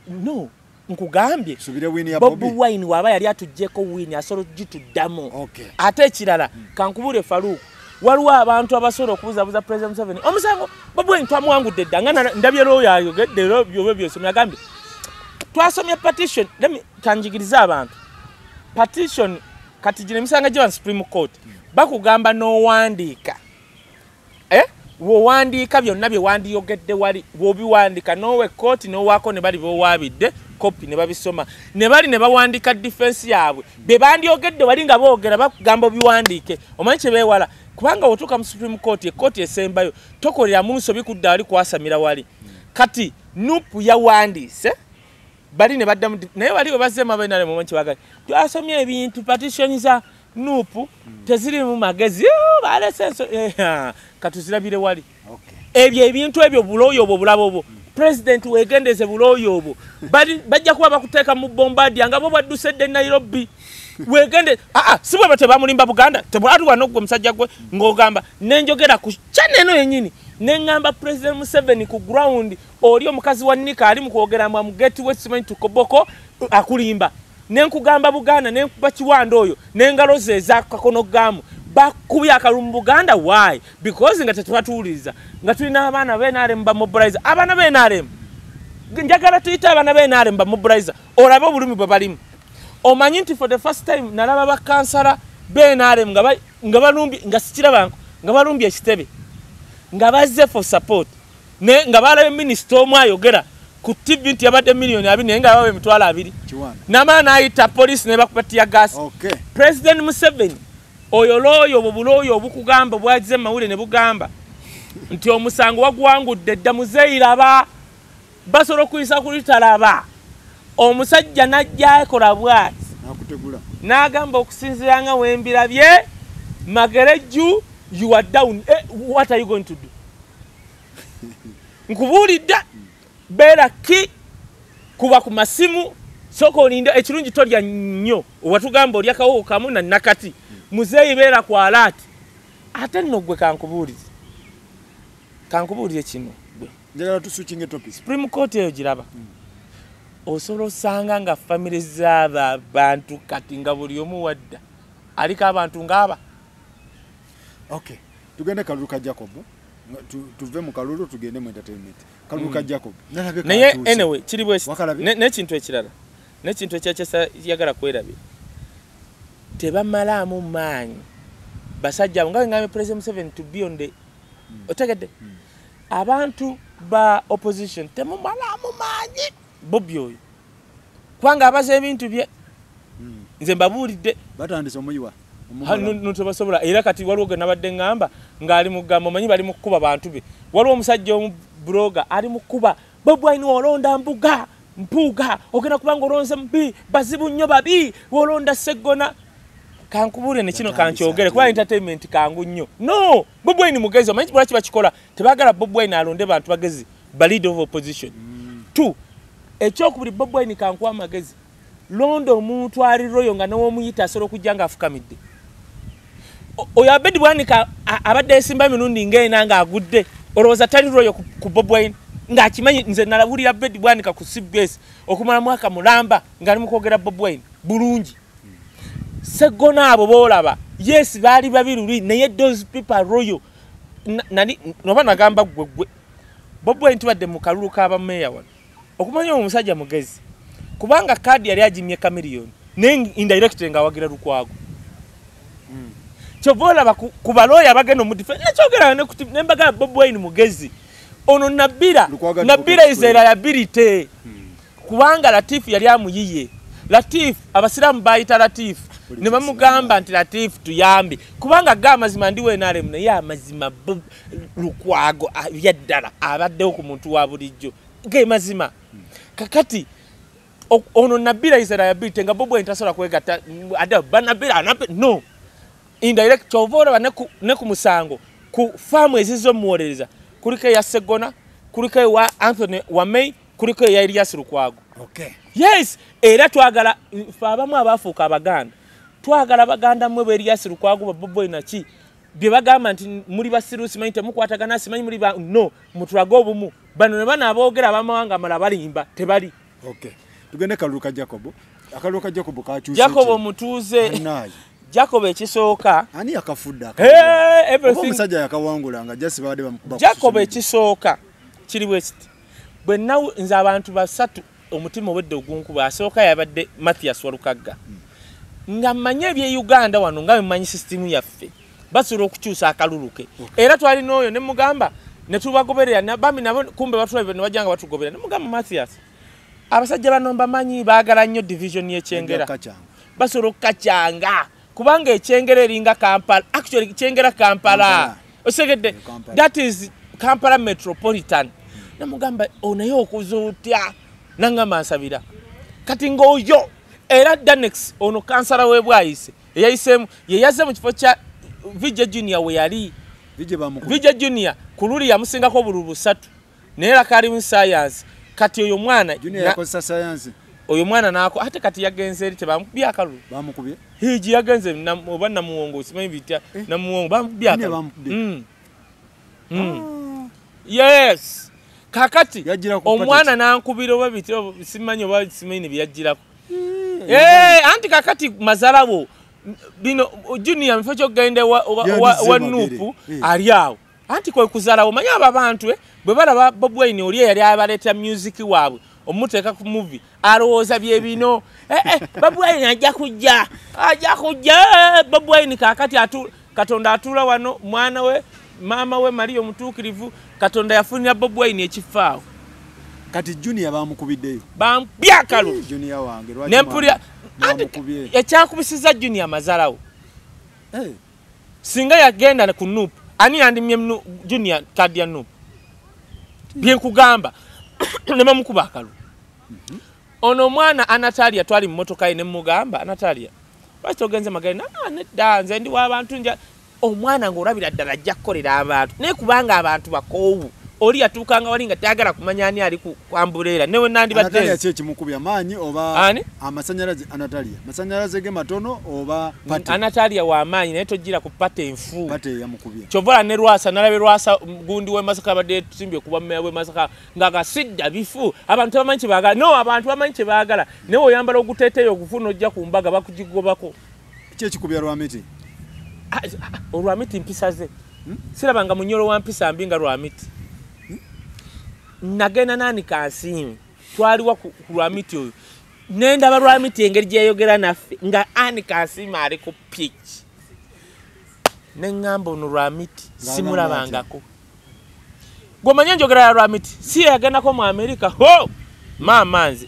no, nkugambye, Tusubire win ya Bobi Bobi? Wine waba yali atuggyeko win, asobola okugituddamu. Ate ekirala, kankubule Faruku, waliwo abantu abasobola okubuzabuza President Museveni. Omusango Bobi Wine twamuwangudde dda, nga ndabye looya ayogedde era byoba byosomye, agambye twasomye petition. Let me kanjigirize abantu petition. Kati gino emisango giba Supreme Court, bakugamba n'owandiika, eh? Wowandiika byonna bye wandiyogedde wali, wobiwandiika n'owa ekkooti n'owaako ne bali bowaabidde kopi ne babisoma ne bali ne bawandiika defense yaabwe bye bandyogedde wali nga boogera, bakugamba obiwandiike. Omanyi kye beewala? Kubanga wotuuka mu Supreme Court, ekkooti esembayo, tokoleramu nsobi kudda wali kwasamira wali. Kati NUP yawandiise bali ne baddamu, naye wali bwe bazzeemu abainale mumanyi kyebagala, twasomye ebintu, petition za NUP tezirimu magezi. Oh, balese katuzirabire wali. Ebyo ebintu ebyo, bulooyo obwo, bulabo obwo, president wegendeze bulooyo obwo. Bajja kuba bakuteeka mu bombardier nga bo badduse dde Nairobi. Wegende si bwe tebamulimba Buganda, tebwali wano. Gwe musajja gwe ng'ogamba nenjogera ku channel eno yennyini neŋŋamba President Museveni ku ground, oli omukazi wa nika ali mu kwogera mwa mugeti we simanyi tukoboko akulimba. Nenkugamba Buganda, nenkuba Kiwanda oyo, n'engalo ze ez'akakono gaamu. Bakubye akalulu mu Buganda, why? Because nga tetubatuwuliriza. Nga tulina abaana ba NRM bamobilize. Abaana ba NRM. Njagala tuyite abaana ba NRM bamobilize. Olabe obulumi bwe balimu. Omanyi nti for the first time nalaba bakansala ba NRM nga balumbye, nga sikirabanko, nga balumbye ekitebe. Nga bazze for support. Ne nga balabye minisita omu ayogera ku TV nti yabadde 20 million naye nga babawa 20,000. N'amala n'ayita poliisi ne bakuba tear gas. Okay. President Museveni oyo looyo obwo bulooyo obukugamba bwagize mu mawulire ne bugamba nti omusango waguwangudde dda, muzeeyi laba basobola okuyisa ku litalaba. Omusajja n'ajja akola bw'ati. N'akutegula. N'agamba okusinziira nga wembirabye, Magerejju, you are down. What are you going to do? Nkubuulidde, beera ki, kuba ku masimu, sooka olinde, ekirungi tolya nnyo. Watugamba olya kawowo kamu na nakati. Muzeeyi beera ku alert. Ate nno ggwe kankubuulize. Kankubuulire kino ggwe. Njagala tuswitchinge topic. Supreme Court eyo giraba. Osobola osanga nga family z'abo abantu kati nga buli omu wadda. Aliko abantu ng'aba. Okay. Tugende kalulu ka Jacob. Tuve mu kalulu tugende mu entertainment. Kalulu ka Jacob. Nalabye Naye katuuse. anyway, kiri bwe Wakalabye? N'ekintu ekirala. N'ekintu ekirala kyeyagala kwerabira. Tebamalaamu maanyi. Basajja abo nga ngambye President Museveni to be on the otegedde. Abantu ba opposition temumalaamu maanyi Bobi oyo. Kubanga abaza ebintu bye. Nze mbabuulidde. Batandise omuyiwa. Ha, no, tebasobola. Era kati waliwo gwe nabadde ŋŋamba ng'ali mu kugamba, omanyi bali mu kukuba bantu be. Waliwo omusajja omu blogger ali mu kukuba Bobi Wine olonda mbuga, mpuuga, ogenda kuba ng'olonze mubi, bazibu nnyo babi, olonda Sseggona. Kankubuulire ne kino Batandise kankyogere, ate. kuba entertainment kangu nnyo. No, Bobi Wine mugezi, omanyi lwaki bakikola? Tebaagala Bobi Wine alonde bantu bagezi, ba leader of opposition. Two, ekyokubiri Bobi Wine kankuwa amagezi. Londa omuntu ali loyal nga n'owomuyita asobola okujja ng'afukamidde. Oyo Abedi Bwanika abadde yesimba emirundi ng'ena ng'agudde, olowooza tali loyal ku Bobi Wine? Ng'akimanyi nze nalabulira Abedi Bwanika ku CBS okumala mwaka mulamba ng'ali mu kwogera Bobi Wine bulungi. Sseggona abo b'olaba, yes baali babi luli, naye those people are loyal. Nali, noba nagamba ggwe ggwe. Bobi Wine tubadde mu kalulu k'abameeya wano. Okumanya omusajja mugezi. Kubanga kaadi yali agimye Chameleone, naye indirectly ng'awagira Lukwago. Kyova olaba ku balooya abagenda omu defend, nekyogera ne ku ne mbagamba Bobi Wine mugezi. Ono Nabira, Lukwago Nabira is a advocate. liability. Kubanga Latif yali amuyiye. Latif, abasiraamu bayita Latif. Ne bamugamba nti Latif tuyambe. Kubanga ga amazima ndi we NRM, naye amazima Lukwago, byaddala abaddewo ku muntu wa bulijjo. Ge mazima. Kakati ono Nabira is a liability nga Bobi Wine tasobola kwegatta, ate ba Nabira, Nabira, no. Indirect kyova olaba ne ku musango ku faamu ezizze omuwolereza kuliko eya Sseggona, kuliko ewa Anthony Wamei, kuliko eya Elias Lukwago. Okay. Yes, era twagala ffe abamu abaafuuka Abaganda, twagala Baganda mmwe ba Elias Lukwago ba Bobi Wine naki bye bagamba nti muli basiru, simanyi temukwatagana, simanyi muli ba, no, mutulage obumu. Bano ne bano aboogera abamawanga amalala balimba, tebali. Okay. Tugende kalulu ka Jacob. Akalulu ka Jacob kakyuse Jacob ki? omutuuze. Annaye. Jacob ekisooka. Ani yakafudde Hey, akalulu? everything. Oba omusajja yakawangula nga just babadde bamukuba ku Jacob social media. ekisooka kiri bwe kiti. Bwe nawu nze abantu basatu omutima obwedde ogunkuba, asooka yabadde Mathias Walukagga. Nga mmanyi eby'e Uganda wano nga bwe mmanyi sisitimu yaffe, basobola okukyusa akalulu ke. Okay. Era twalina oyo ne mugamba ne tubagoberera, bambi nabo kumbe batulabye ne bajja nga batugoberera. Ne mugamba Mathias, abasajja bano mbamanyi baagala nnyo division y'Ekyengera. Bajja Basobola okukacyanga kubanga Ekyengera eringa Kampala. Actually Kyengera Kampala. Kampala. Osegedde, Kampala. That is Kampala Metropolitan. Ne mugamba onaye okuza otya? Nangamba nsabira. Kati ng'oyo era Danex ono kansala w'e Bwayise eyayiseemu ye yazze mu kifo kya VJ Junior we yali. VJ bamukubye. VJ Junior ku luli yamusingako obululu busatu naye era kaali mu science. Kati oyo mwana Junior yakozesa science. Oyo mwana n'ako ate kati yagenze eri tebamukubye akalulu. Bamukubye? Hiji yagenze oba Namuwongo simanyi bitya, Namuwongo bamukubye Junior akalulu. bamukubye. Yes. Kakati Yajjira ku omwana party. n'ankubira oba bitya, simanyi oba simanyi ne byajjirako. Anti kakati mazalawo bino Junior mfo kyogende wa Nupu ali awo. Anti kwe kuzalawo manyi abo abantu bwe balaba Bobi Wine oli yali abaleeta music waabwe omuteeka ku movie alowooza bye bino. Bobi Wine ajja kujja Bobi Wine kakati Katonda atuula wano mwana we maama we Maria omutuukirivu. Katonda yafunira Bobi Wine ekifaawo. Kati Junior bamukubiddeyo bampya kalu Junior wange lwaki nempulira ekyakubisiza Junior mazalawo. Singa yagenda ku Nup ani yandimye Junior kadi ya Nup byenkugamba ne bamukuba akalu. Ono omwana Anatalia twali mu motoka ye ne mugamba Anatalia lwaki ogenze Magere? Nedda nze ndi w'abantu nja. Omwana ng'olabira ddala ajja kukolera abantu naye kubanga abantu bakoowu. Oli yatuukanga wali nga tayagala kumanya ani ali ku ambuleera newe nandibadde. Anatalia ki ekimukubya maanyi oba amasanyalaze? Anatalia masanyalaze ge matono oba pate? Anatalia wa maanyi naye tojjira ku pate enfu. Pate yamukubya. Kyovola ne Lwasa nalabe Lwasa gundi w'e Masaka abadde tusimbye kuba mmeya w'e Masaka ng'agasidda bifu. Abantu bamanyi kye baagala. No, abantu bamanyi kye baagala naye oyambala oguteeteeyo ogufuna ojja ku mbaga bakugigobako. Ki ekikubya Lwamiti? Olwamiti mpisa ze. Sirabanga munyolo wa mpisa mbi nga Lwamiti. Nagenda nani Kansiimi twaliwa ku Lwamiti oyo nendaba Lwamiti engeri gyeyogera naffe nga ani Kansiimi ali ku pitch neŋŋamba ono Lwamiti simulabangako. Gw'omanye enjogera ya Lwamiti si yagendako mu Amerika ho maama nze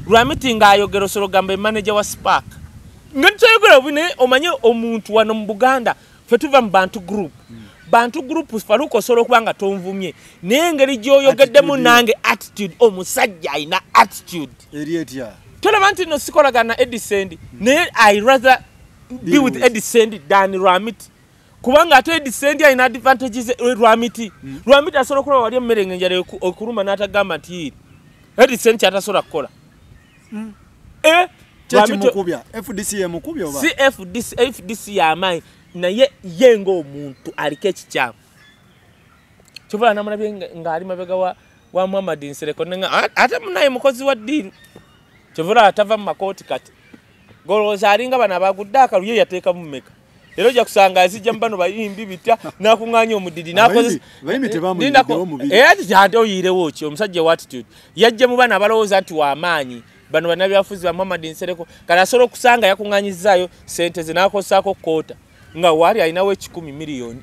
Lwamiti ng'ayogera osobola ogamba manager wa Spark nga nkyayogera bubi naye omanye omuntu wano mu Buganda ffe tuva mu Bantu group. Bantu group Faruko osobola okuba nga tonvumye naye engeri gy'oyogeddemu nange attitude omusajja alina attitude eri etya? Tolaba nti no sikolagana na Eddie Sendi naye I rather be with Eddie Sendi than Lwamiti kubanga ate Eddie Sendi alina advantages Lwamiti. Lwamiti asobola okulaba wali emmere ng'enjala okuluma n'atagamba nti yiri Eddie Sendi kyatasobola kukola. Kyekimukubya FDC yemukubya oba si FDC? FDC y'amaanyi naye ye ng'omuntu aliko ekikyamu. Kyovala namulabye ng'ali mabega wa Muhammad Nsereko ate munaye mukozi wa ddiiru. Kyovala atava mu makooti kati golowooza alinga bano abagudde akalu ye yateekamu mmeka era ojja kusanga azijja mu bano bayimbi bitya n'akuŋŋaanya omudidi ate oyiirewo ki omusajja wa attitude yajja mu bano abalowooza nti w'amaanyi bano bannabyabufuzi ba Muhammad Nsereko kale asobola okusanga yakuŋŋaanyizaayo ssente ze n'akozesaako kkoota nga waali alinawo 1 miliyoni.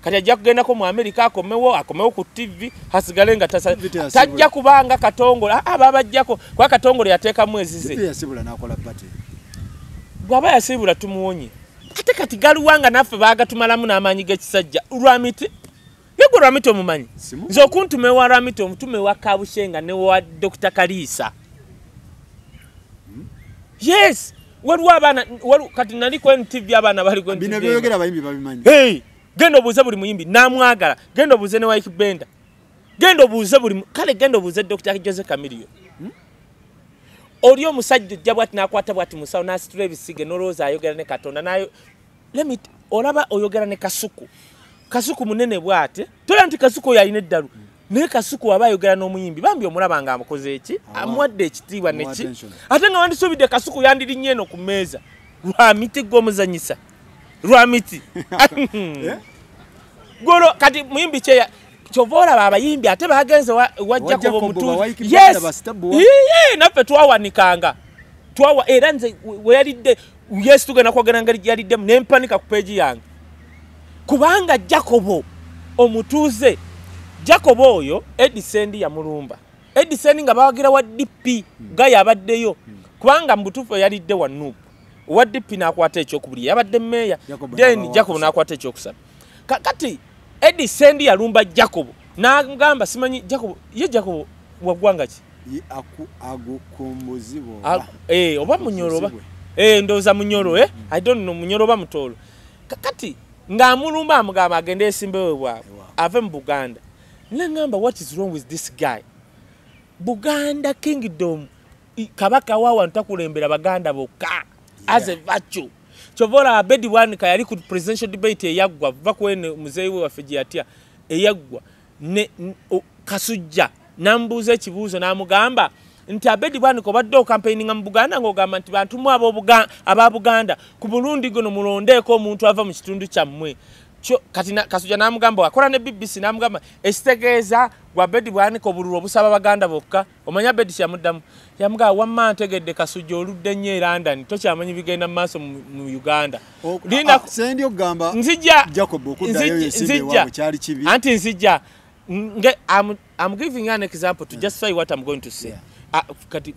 Kati ajja kugendako mu Amerika akomewo ku TV hasigale nga tajja kubanga Katongole ababajjako kuba Katongole yateekamu ezize. Bw'aba yasiibula tumuwonye. Ate kati galiwanga naffe baagatumalamu n'amaanyi g'ekisajja Lwamiti. Yegwe Lwamiti omumanyi? Nze okuntuma ewa Lwamiti omutume wa Kabushenga ne wa Dr. Kalisa. Yes! Waliwo abaana kati nali ku NTV abaana bali ku NTV. Bino by'oyogera abayimbi babimanyi. Hey! Genda obuuze buli muyimbi namwagala. Genda obuuze ne Wyke Benda. Genda obuuze buli kale genda obuuze Dr. Jose Chameleone. Oli omusajja ojja bw'ati n'akwata bw'ati musawo n'asitula ebisige n'olowooza ayogera ne Katonda nayo. Olaba oyogera ne Kasuku. Kasuku munene bw'ati. Tolaba nti Kasuku oyo alina eddalu. Naye Kasuku aba ayogera n'omuyimbi bambi omulaba ng'amukoze eki amuwadde ekitiibwa neki ate nga wandisuubidde Kasuku yandirinnye eno ku mmeeza. Lwamiti gw'omuzannyisa. Lwamiti. Golo kati muyimbi kye kyova olaba abayimbi ate bagenze wa Jacob omutuuze. Yes. Naffe twawanikanga. Twawa era nze we yalidde yes tugenda kwogera ngeri yaliddemu ne mpanika ku peegi yange. Kubanga Jacob omutuuze Jacob oyo Eddie Sendi yamulumba. Eddie Sendi nga bawagira wa DP gaya abaddeyo kubanga mu butuufu yalidde wa Nup. Wa DP n'akwata ekyokubiri yabadde mmeeya then Jacob n'akwata ekyokusatu. Kati Eddie Sendi yalumba Jacob n'agamba simanyi Jacob ye Jacob wa ggwanga ki? Oba Munyoro oba ndowooza Munyoro I don't know Munyoro oba Mutoolo. Kati ng'amulumba amugamba agende esimbewe bwabwe ave mu Buganda. Nangamba what is wrong with this guy? Buganda Kingdom kabaka wawa ntakulembera Baganda bokka as a virtue. Kyova Abedi Bwanika yali ku presidential debate eyaggwa va ku ene muzeeyi we waffe gye yatya eyaggwa ne Kasujja n'amubuuza ekibuuzo n'amugamba Nti Abedi Bwanika obadde okampeininga mu Buganda ng'ogamba nti bantu mu aba Buganda ku mulundi guno mulondeeko omuntu ava mu kitundu kyammwe. Kati Kasujja n'amugamba akola ne BBC n'amugamba ekitegeeza gwe Abedi Bwanika obululu obusaba Baganda bokka. Omanya Abedi kyamuddamu, yamugamba wamma ntegedde Kasujja oludde nnyo e London, tokyamanyi bigenda mu maaso mu Uganda. Linda Sendi okugamba nzija Jacob okuddayo yesimbe waabwe kyali kibi. Anti nzija I'm giving an example to justify what I'm going to say. Kati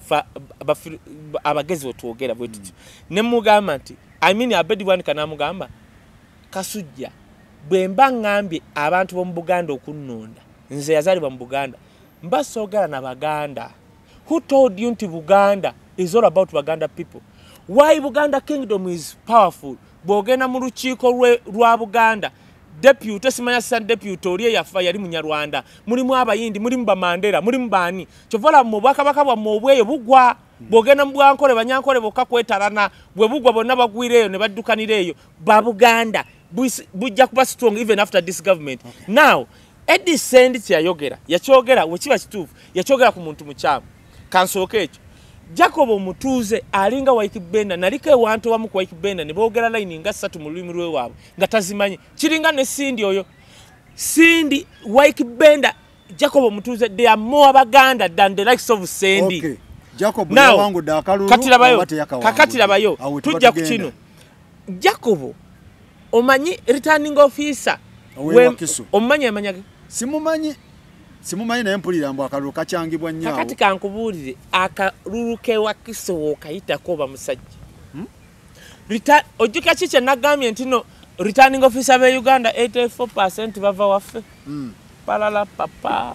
abagezi wetwogera bwe tuti ne mugamba nti I mean Abedi Bwanika n'amugamba Kasujja bwe mba ŋŋambye abantu b'omu Buganda okunnonda, nze yazaalibwa mu Buganda, mba soogala na Baganda. Who told you nti Buganda is all about Baganda people? Why Buganda kingdom is powerful? Bw'ogenda mu lukiiko lwa Buganda, deputy simanya assistant deputy oli eyafa yali Munyarwanda, mulimu Abayindi, mulimu Bamandera, mulimu baani. Kyova olaba mu bwakabaka bwammwe obweyo bugwa. Bw'ogenda mu Bwankole, Banyankole bokka kwetalana, bwe bugwa bonna bagwira eyo ne baddukanira eyo. Ba Buganda bujja kuba strong even after this government. Okay. Now, Eddie Sendi kyeyayogera, yakyogera we kiba kituufu, yakyogera ku muntu mukyamu. Kansooke ekyo. Jacob omutuuze alinga Ykee Benda, naliko ewantu wamu ku Ykee Benda ne boogera layini nga ssatu mu lulimi lwewaabwe nga tazimanyi. Kiringa ne Cindy oyo. Cindy, Ykee Benda, Jacob omutuuze, they are more Baganda than the likes of Cindy. Okay. Jacob yawangudde akalulu oba teyakawangudde? Kakati labayo, tujja ku kino. Jacob omanyi returning officer omumanyi amanya ge? Simumanyi. Simumanyi naye mpulira mbu akalulu kakyangibwa nnyo awo. Kakati kankubuulire, akalulu k'e Wakiso w'okayitako oba musajja. Ojjukira ki kye nagambye nti no returning officer b'e Uganda 84% bava waffe. Palala papa.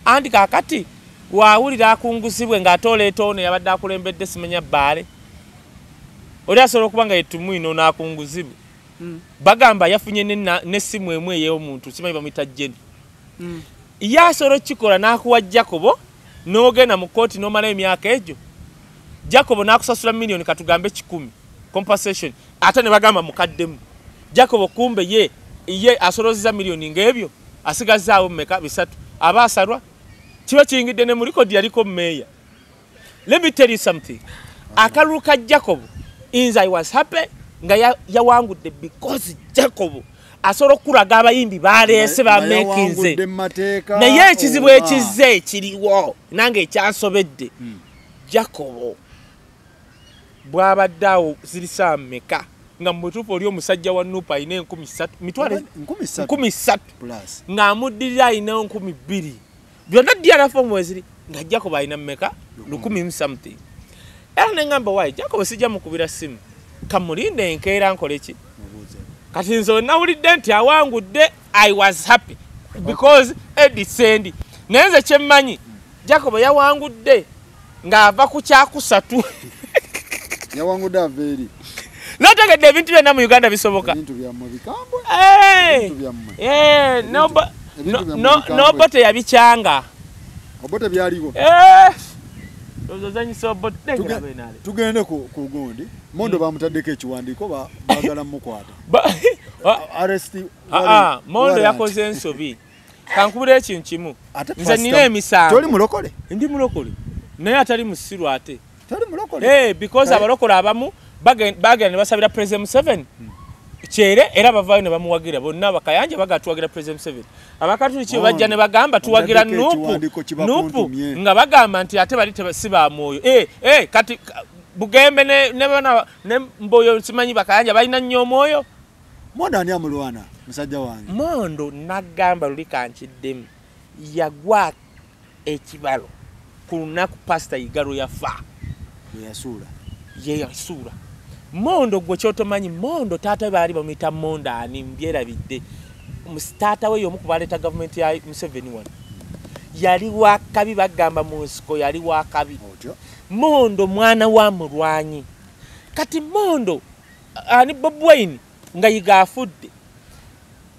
Anti kaakati waawulira akungusibwe ng'ate oleeta ono yabadde akulembedde simanya bbaale. Oli asobola okuba nga ye Tumwine ono akunguzibwe. Bagamba yafunye n'essimu emu ey'omuntu simanyi bamuyita Jenny. Ye asobola okukikola n'akuwa Jacobo n'ogenda mu kkooti n'omala emyaka egyo. Jacobo n'akusasula miliyoni katugambe 100 compensation, ate ne bagamba mukaddemu. Jacobo kumbe ye asolozza miliyoni ng'ebyo asigazzaawo mmeka? 3. Aba asalwa kiba kiyingidde ne mu record yaliko mmeeya. Let me tell you something. Akalulu ka Jacob is I was happy nga yawangudde because Jacob asobola okulaga abayimbi baleese bamekinze. Naye ekizibu ekizze kiriwo nange ekyansobedde. Jacob bw'abadde awo ziri ssaawa mmeka nga mu butuufu oli omusajja wa Nuupu alina 3,000 mitwalo 3,000 ng'amuddirira alina 2,000 byonna DR form weziri nga Jacob alina mmeka? 1,000 something. Era ne ŋŋamba waayi Jacob sijja mukubira ssimu, kamulinde enkeera nkole ki? Kati nze nawulidde nti awangudde, I was happy because Eddie Sendi. Naye nze kye mmanyi Jacob yawangudde ng'ava ku kyakusatu. Yawangudde ava eri. N'otegedde ebintu byonna mu Uganda bisoboka. Ebintu byammwe bikambwe. N'Obote yabikyanga. Obote byaliwo. Tugende ku gundi. Mondo bamutaddeko ekiwandiiko baagala mukwata. Arrest. Mondo yakoze ensobi. Kankubira ekintu kimu. Nze nina emisango. Toli mulokole? Ndi mulokole. Naye atali musiru ate. Toli mulokole? Because abalokole abamu bagenda ne basabira President Museveni. Kyere era bavaayo ne bamuwagira bonna Bakayanja bagatuwagira President Museveni. Abakatuliki bajja ne bagamba tuwagira Nuupu. Nuupu nga bagamba nti ate bali si ba mwoyo. Kati Bugembe ne bana ne Mboyo simanyi Bakayanja balina nnyo omwoyo. Mondo ani amulwana musajja wange? Mondo nagamba luli kankiddemu yagwa ekibalo ku lunaku Pastor Igalo yafa. Yasuula. Ye yasuula. Mondo gwe kyotomanyi, Mondo taata we baali bamuyita Mondo ani mbyerabidde. Taata we y'omu ku baleeta gavumenti ya Museveni wano. Yali wa kabi bagamba mu nsiko yali wa kabi. Mondo mwana wa mulwanyi. Kati Mondo ani Bobi Wine nga Yiga afudde.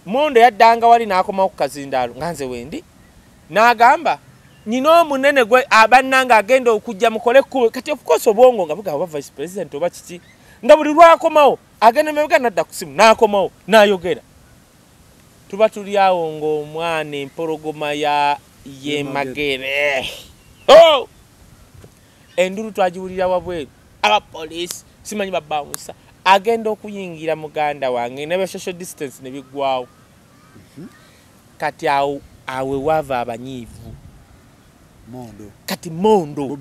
Mondo yaddanga wali n'akomawo ku kazindaalo nga nze wendi. N'agamba nina omunene gwe abannange agenda okujja mukole kkubo. Kati of course obwongo nga bugamba oba vice president oba kiki. Nga buli lwakomawo agenda mabega n'adda ku ssimu n'akomawo n'ayogera. Tuba tuli awo ng'omwana empologoma ya Yemagere. Oh! Endulu twagiwulira wabweru, abapoliisi simanyi babawunsa agenda okuyingira muganda wange ne social distance ne biggwawo. Kati awo awe wava abanyiivu. Mondo. Kati Mondo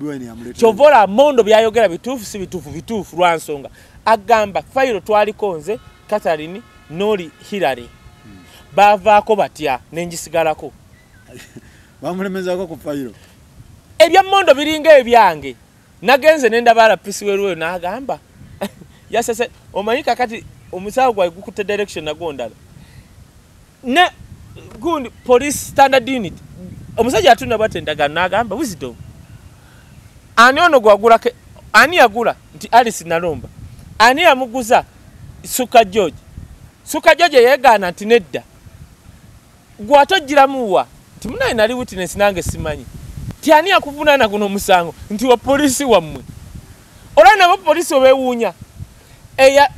kyovola Mondo byayogera bituufu si bituufu, bituufu lwa nsonga. Agamba fayiro twaliko nze Catherine Noli Hillary. Bavaako batya nenjisigalako. Bamulemezaako ku fayiro. Ebya Mondo biringa ebyange. Nagenze nendaba RPC weruwe n'agamba yasese omanyi kakati omusawo gwawe gukutte direction nagwo ndala. Ne gundi police standard unit omusajja atunda bwate endagaano n'agamba Wisdom ani ono gwagula ani yagula nti Alice Nalomba, ani yamuguza Suka George. Suka George yeegaana nti nedda gwate ogiramuwa nti munaye nali witness nange simanyi ti ani yakuvunaana guno omusango nti wa poliisi wammwe. Olwa nabo poliisi obeewuunya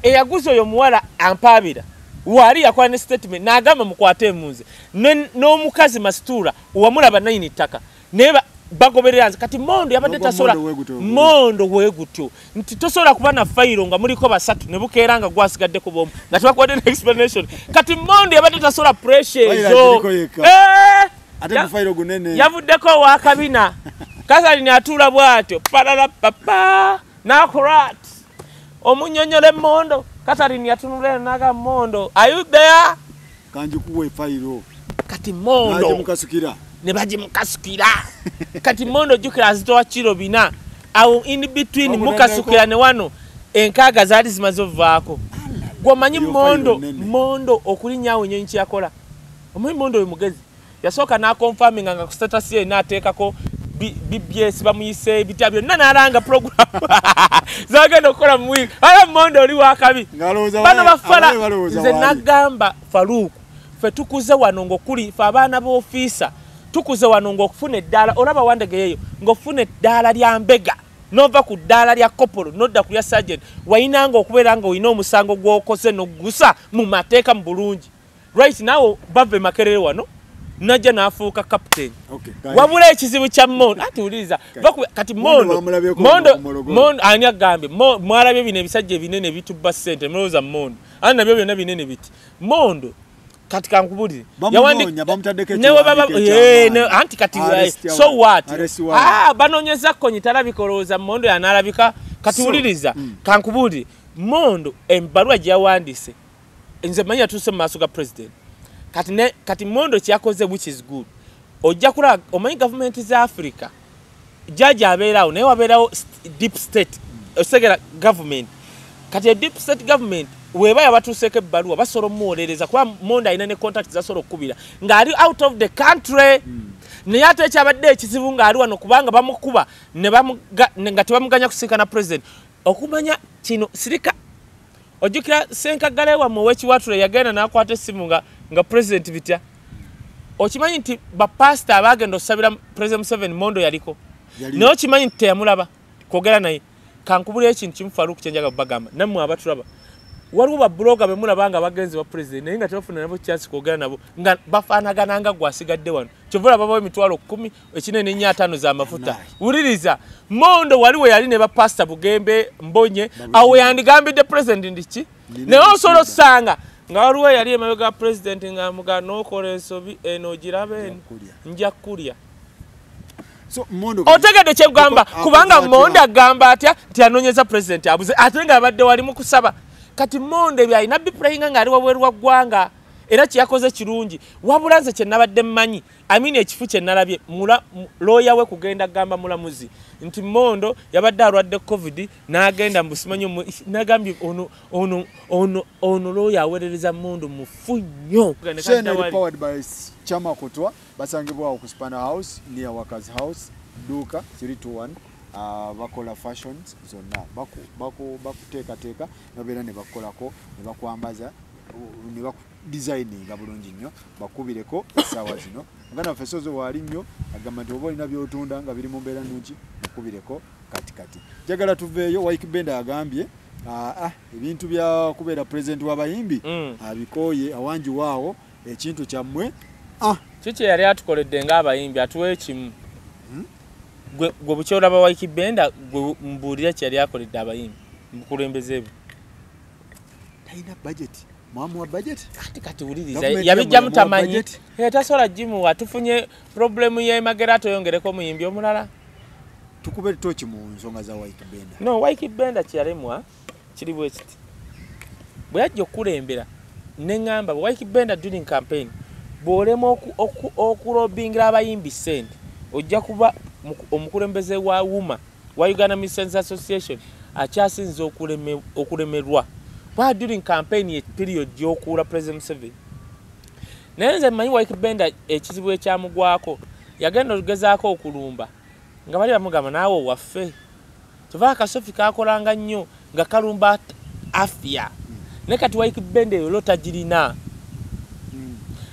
eyaguza oyo omuwala ampaabira wali yakola ne statement n'agamba mukwate emunze n'omukazi Mastura wamulaba nanyini ttaka naye bagoberera nze. Kati Mondo yabadde tasobola Mondo weegutyo nti tosobola kuba na fayiro nga muliko basatu ne bukeera nga gwasigaddeko b'omu nga tebakuwadde ne explanation. Kati Mondo yabadde tasobola pressure ezo. Ate ku fayiro gunene yavuddeko owakabina. Catherine atuula bw'atyo palala papa n'akola ati omunnyonnyola Mondo. Catherine yatunula eno n'agamba Mondo, are you there? Kanjikuwe fayiro. Kati Mondo n'agimukasukira ne bagimukasukira. Kati Mondo jjukira azitowa kiro 4 awo in between mukasukira ne wano enkaaga zaali zimaze ovaako. Gw'omanyi Mondo okulinnyawo ennyonyi kye yakola. Omanyi Mondo oyo mugezi yasooka n'akonfaminga nga ku status ye n'ateekako BBS bamuyise ebitya byonna n'alanga program zagenda okukola mu wiiki. Ala Mondo oli wakabi bano bafala. Nze nagamba Faruku ffe tukuze wano ng'okuli ffe abaana b'ofiisa tukuze wano ng'okufuna eddaala. Olaba wandegeyeyo ng'ofuna eddaala lya mbega nova ku ddaala lya kopolo nodda ku lya sergeant, wayinanga okubeera nga olina omusango gw'okoze n'ogusa mu mateeka mu bulungi. Right now bava e Makerere wano najja n'afuuka captain. Wabula ekizibu kya Mondo ati wuliriza kati Mondo ani agambye mwalabye bino ebisajja ebinene bitubba ssente mulowooza Mondo ani nabyo byonna binene biti. Mondo kati kankubulire anti kati so what banoonyeza Kony talabika olowooza Mondo yanaalabika. Kati wuliriza kankubulire Mondo ebbaluwa gye yawandiise nze manyi yatuuse mu maaso ga president. Kati Mondo kyakoze which is good. Ojja kulaba omanyi gavumenti za Africa jaji abeerawo naye wabeerawo deep state osegera government. Kati deep state government weba yabatuuseeko ebbaluwa basobola omuwolereza kuba Mondo alina ne contact zasobola okukubira ng'ali out of the country. Naye ate ekyabadde ekizibu ng'ali wano kubanga bamukuba nga tebamuganya kusinkana president. Okumanya kino sirika ojjukira Ssenkaggale wammwe ow'ekiwatule yagenda n'akwata essimu nga president bitya. Okimanyi nti bapasita abaagenda okusabira President Museveni Mondo yaliko naye okimanyi nti teyamulaba kwogera naye. Kankubulira ekintu kimu Faruku kye njagala bagamba nammwe abatulaba. Waliwo babuloga be mulaba nga bagenzi ba president naye nga tebafuna nabo chance kwogera nabo nga bafaanagana nga gwasigadde wano. Kyova olaba babawa emitwalo 10 ekinene 5 z'amafuta. Wuliriza Mondo wali we yali ne bapasita Bugembe Mbonye awo yandigambidde president ndi ki naye osobola osanga nga waliwo yali emabega ga president nga muga n'okola ensobi eno ogiraba eno nja kulya. Otegedde kyegamba kubanga Mondo agamba atya nti anoonyeza president abuze ate nga abadde wali mu kusaba. Kati Mondo byalina biplayinga ng'ali wabweru wa ggwanga era kyeyakoze kirungi. Wabula nze kye nabadde mmanyi amini ekifu kye nalabye looya we kugenda gamba mulamuzi nti Mondo yabadde alwadde COVID n'agenda mbu simanyi n'agambye ono looya aweerereza Mondo mufu nnyo. Powered by Chama Kutwa basangibwawo ku Spanner House near Workers House duka 321. Bakola fashions zonna bakuteekateeka babeera ne bakukolako ne bakwambaza ne bakudesigninga bulungi nnyo bakubireko essaawa zino. Muganda waffe Sozo waali nnyo agamba nti oba olina by'otunda nga biri mu mbeera nnungi mukubireko kati kati. Njagala tuveeyo. Wyke Benda agambye ebintu bya kubeera president w'abayimbi abikooye awanjiwaawo ekintu kyammwe. Kiki yali atukoledde ng'abayimbi atuwa ekimu. Gwe bukyolaba Ykee Benda, gwe mbuulira kyeyali akoledde abayimbi mukulembeze bwe. Talina budget. Mwamuwa budget? Kati wuliriza, yabijjamu tamanyi. Tasobola gimuwa, tufunye problemu y'e Magere toyongereko omuyimbi omulala. Tukube toki mu nsonga za Ykee Benda. No, Ykee Benda kyeyalemwa kiri bwe kiti. Bwe yajja okukulembera ne ŋŋamba Ykee Benda during campaign bw'olema okulobingira abayimbi ssente ojja kuba omukulembeze wa UMA, wa Uganda Musicians Association, akyasinze okulemerwa kwa during campaign ye period y'okuula President Museveni. Naye nze mmanyi Ykee Benda ekizibu ekyamugwako, yagenda okugezaako okulumba nga bali bamugamba naawe waffe kyova akasofi kakolanga nnyo nga kalumba afya, naye kati Ykee Benda eyo lo tagirina.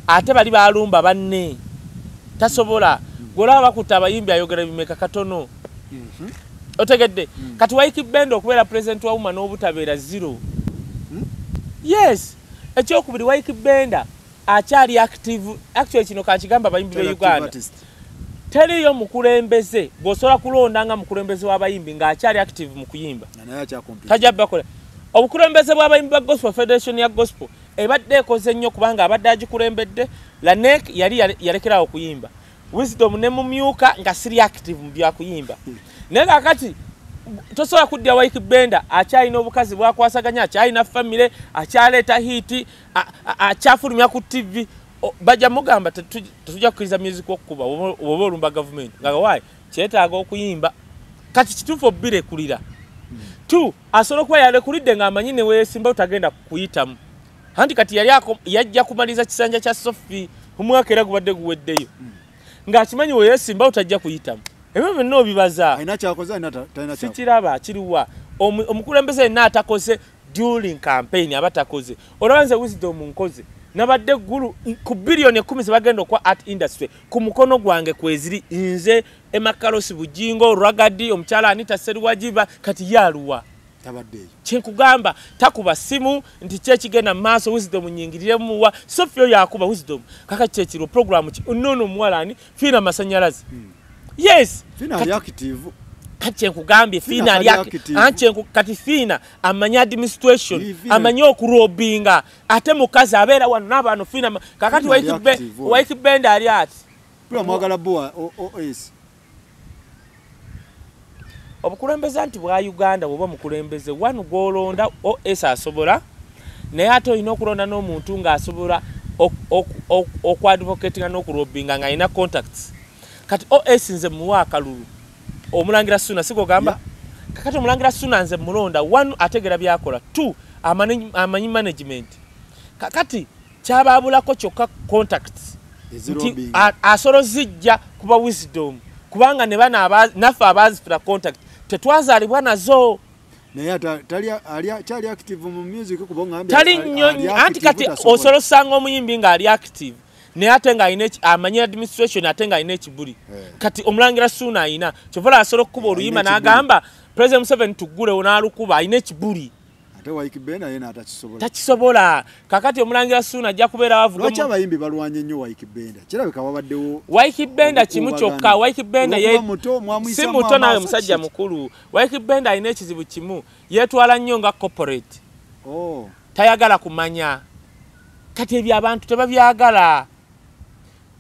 Ate bali balumba banne tasobola. Gwolaba bakutta abayimbi ayogera bimeka katono. Otegedde? Kati Ykee Benda okubeera president wa UMA n'obutabeera zero. Yes, ekyokubiri, Ykee Benda akyali active. Actually kino kakigamba abayimbi be Uganda, teriyo mukulembeze gw'osobola kulonda nga mukulembeze w'abayimbi ng'akyali active mu kuyimba, tajja bakola obukulembeze bw'abayimbi ba gospel. Federation ya gospel ebadde ekoze nnyo kubanga abadde agikulembedde Lanek yali yalekerawo okuyimba, Wisdom ne mumyuka nga siri active mu byakuyimba. Naye kakati tosobola kuddira Ykee Benda akyalina obukazi bwakwasaganya, akyalina famire, akyaleeta hit, akyafulumya ku TV. Bajja mugamba tetujja kukkiriza music okukuba oba olumba gavumenti nga waayi kyetaaga okuyimba. Kati kituufu obbirekulira t asobola okuba yalekulidde ng'amanyi ne weesimba otagenda kuyitamu, anti kati yali yajja kumaliza kisanja kya Sofi omwaka era gubadde guweddeyo ng'akimanyi weyesimba otajja kuyitamu. Ebyo byonna obibaza sikiraba kiriwa omukulembeze yenna atakoze during campaign aba takoze. Olaba nze Wisdom nkoze, nabadde ggulu ku 10 biliyoni zebagenda okwa art industry ku mukono gwange kweziri nze Emakarosi Bujingo Ragadi omukyala Anita Seruwajiba. Kati yaluwa kyenkugamba takuba simu nti kyekigenda mu maaso Wisdom nyingiriremuwa Sofi oyo akuba Wisdom kaka kyekiro program ki nono omuwala ani Fiina Masanyalaze. Yes, kati kyenkugambye Fiina ali kati Fiina amanyi administration, amanyi okulobinga, ate mukazi abeera wano n'abantu Fiina. Kakati Ykee Benda ali ati obukulembeze nti bwa Uganda bwoba mukulembeze wanu gwolonda os asobola, naye ate olina okulonda n'omuntu ng'asobola okuadvocatinga n'okulobinga ng'alina contacts. Kati os nze muwa akalulu omulangira Suna sigogamba yeah. Kakati omulangira Suna nze mulonda, one, ategera byakola, two, amanyi management. Kakati kyababulako kyokka contacts nti asobola zijja kuba Wisdom, kubanga ne bana naffe abazifuna contact tetwazaalibwa nazo. Tali nnyo. Anti kati osobola osanga omuyimbi ng'ali active naye ate ng'alina amanyi administration ate ng'alina ekibuli. Kati omulangira Suuna ayina kyovala asobola okukuba oluyimba n'agamba President Museveni tuggulewo n'alukuba, alina ekibuli. Takisobola. Kakati omulangira Suuna ajja kubeera wavuga. Abayimbi balwanye nnyo Ykee Benda, kirabika wabaddewo Ykee Benda kimu kyokka. Ykee Benda si muto nawe musajja mukulu. Ykee Benda alina ekizibu kimu, yeetwala nnyo nga corporate. Oh. Tayagala kumanya. Kati ebyo abantu tebabyagala,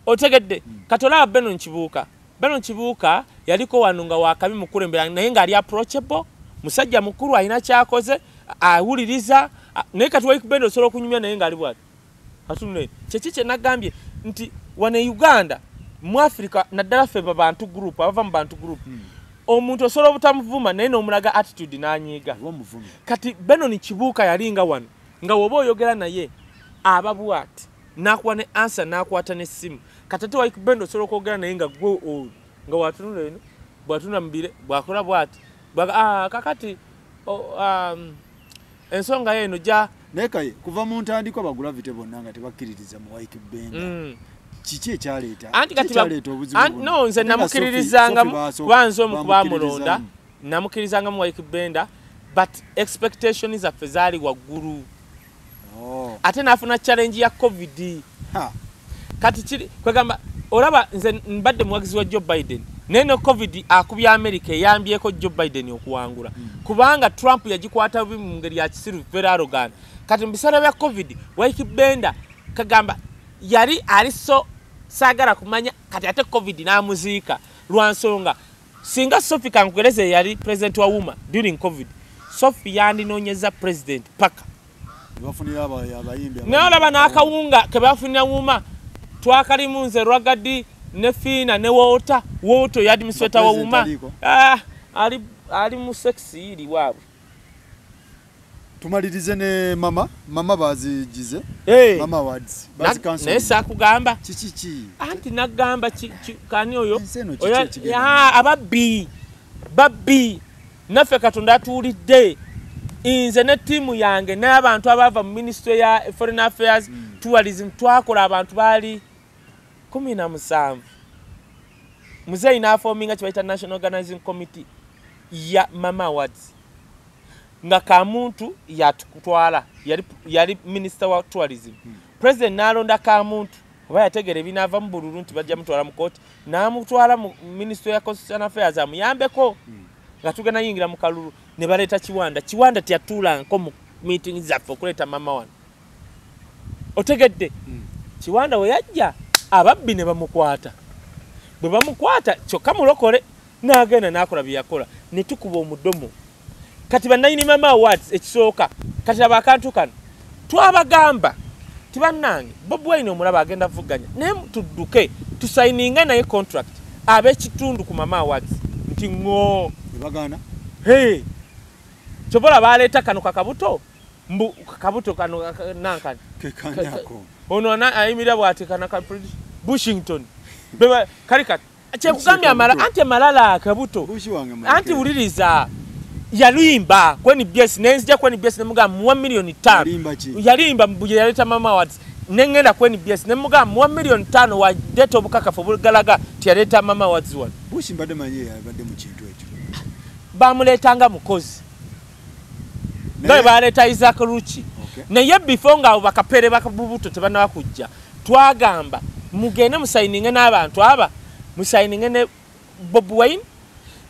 otegedde? Kati olaba Benon Kibuuka. Benon Kibuuka yaliko wano nga wakabi mukulembera naye ng'ali approachable, musajja mukulu alina kyakoze, awuliriza. Naye kati Ykee Benda osobola okunyumya naye ng'ali bwati atunule. Kyeki kyenagambye nti wano e Uganda, mu Africa naddala ffe babantu group abava mu bantu group, omuntu osobola obutamuvuma naye n'omulaga attitude n'anyiiga. Kati Benon Kibuuka yalinga wano nga woba oyogera naye aba bwati nakuwa ne answer nakwata n'essimu. Kati ate Ykee Benda osobola okwogera naye nga gwe nga watunula eno bwatunula mubire bwakola bwati. Ah, kakati ensonga eno ja naye kaye kuva mu ntandikwa ba Gravity bonna nga tebakkiririza mu Ykee Benda. Kiki ekyaleeta Anti kati obuzibu? No, nze namukiririzangamu kuba nze omu kubamulonda namukkirizangamu Ykee Benda, but expectation zaffe zaali waggulu. Oh. Ate n'afuna challenge ya COVID. Kati kiri kwegamba olaba nze mbadde muwagizi wa Joe Biden. Naye ne COVID akubya America eyambyeko Joe Biden okuwangula. Kubanga Trump yagikwata bubi mu ngeri ya kisiru, very arrogant. Kati mu biseera bya COVID, Ykee Benda kagamba yali ali so saagala kumanya, kati ate COVID n'amuziika lwa nsonga. Singa Sophie Kankugereze yali president wa UMA during COVID, Sophie yandinoonyeza president paka. Bafunira abayimbi. Naye olaba n'akawunga ke bafunira UMA, twakalimu nze Rwagadi ne Fiina ne Walter. Walter ye administrator wa President UMA. Aliko. Ah, ali mu sexy iri waabwe. Tumalirize ne mama bazigize. Hey. Mama Awards bazi cancel. Naye saakugamba. Kiki ki? Anti nagamba kani oyo? Ensi eno kiki Oyo, ekigenda? Ya, ababbi. Babbi. Naffe Katonda atuwulidde. Nze ne ttiimu yange n'abantu abaava mu ministry ya Foreign Affairs, Tourism, twakola abantu baali 17. Muzeeyi n'aforminga kye bayita National Organizing Committee ya Mama Awards. Nga Kamuntu yatutwala, yali minister wa tourism. President n'alonda Kamuntu, oba yategeera ebinaava mu bululu nti bajja mutwala mu kooti, n'amutwala mu ministry ya Constitutional Affairs amuyambeko. Nga tugenda yingira mu kalulu, ne baleeta Kiwanda. Kiwanda teyatuulangako mu meeting zaffe okuleeta mama wano. Otegedde? Kiwanda we yajja, ababbi ne bamukwata. Bwe bamukwata, kyokka mulokole, n'agenda n'akola bye yakola. Ne tukuba omudomo. Kati bannannyini Mama Awards ekisooka, kati laba akantu kano. Twabagamba ti bannange, Bobi Wine omulaba agenda vuganya, naye tudduke tusayininge naye contract ab'ekitundu ku Mama Awards nti ŋŋoo. Ebagaana? Hey! Kyobola baleeta kano kakabuto, mbu kakabuto kano nankani. Kekanyako. Ono ayimirira bw'ati kana ka Bushington. Beba kali kati. Kyekugambye amala, anti amalala akabuto. Bushi wange muleke. Anti wuliriza. Yalimba kweni BS, nenzija kweni BS nemugamba muwa milioni 5. Yalimba ki? Yalimba mbu yaleta Mama Awards. Nengenda kweni BS nemugamba muwa milioni 5 wa deta obukakafu obugalaga ti yaleta Mama Awards wano. Bushi mbadde manyi yabadde mu kintu ekyo. Bamuleetanga mukozi. Naye baleeta Isaac Ruchi. Naye before nga abo bakapere bakabubuto tebannaba kujja, twagamba mugende musayininge n'abantu aba, musayininge ne Bobi Wine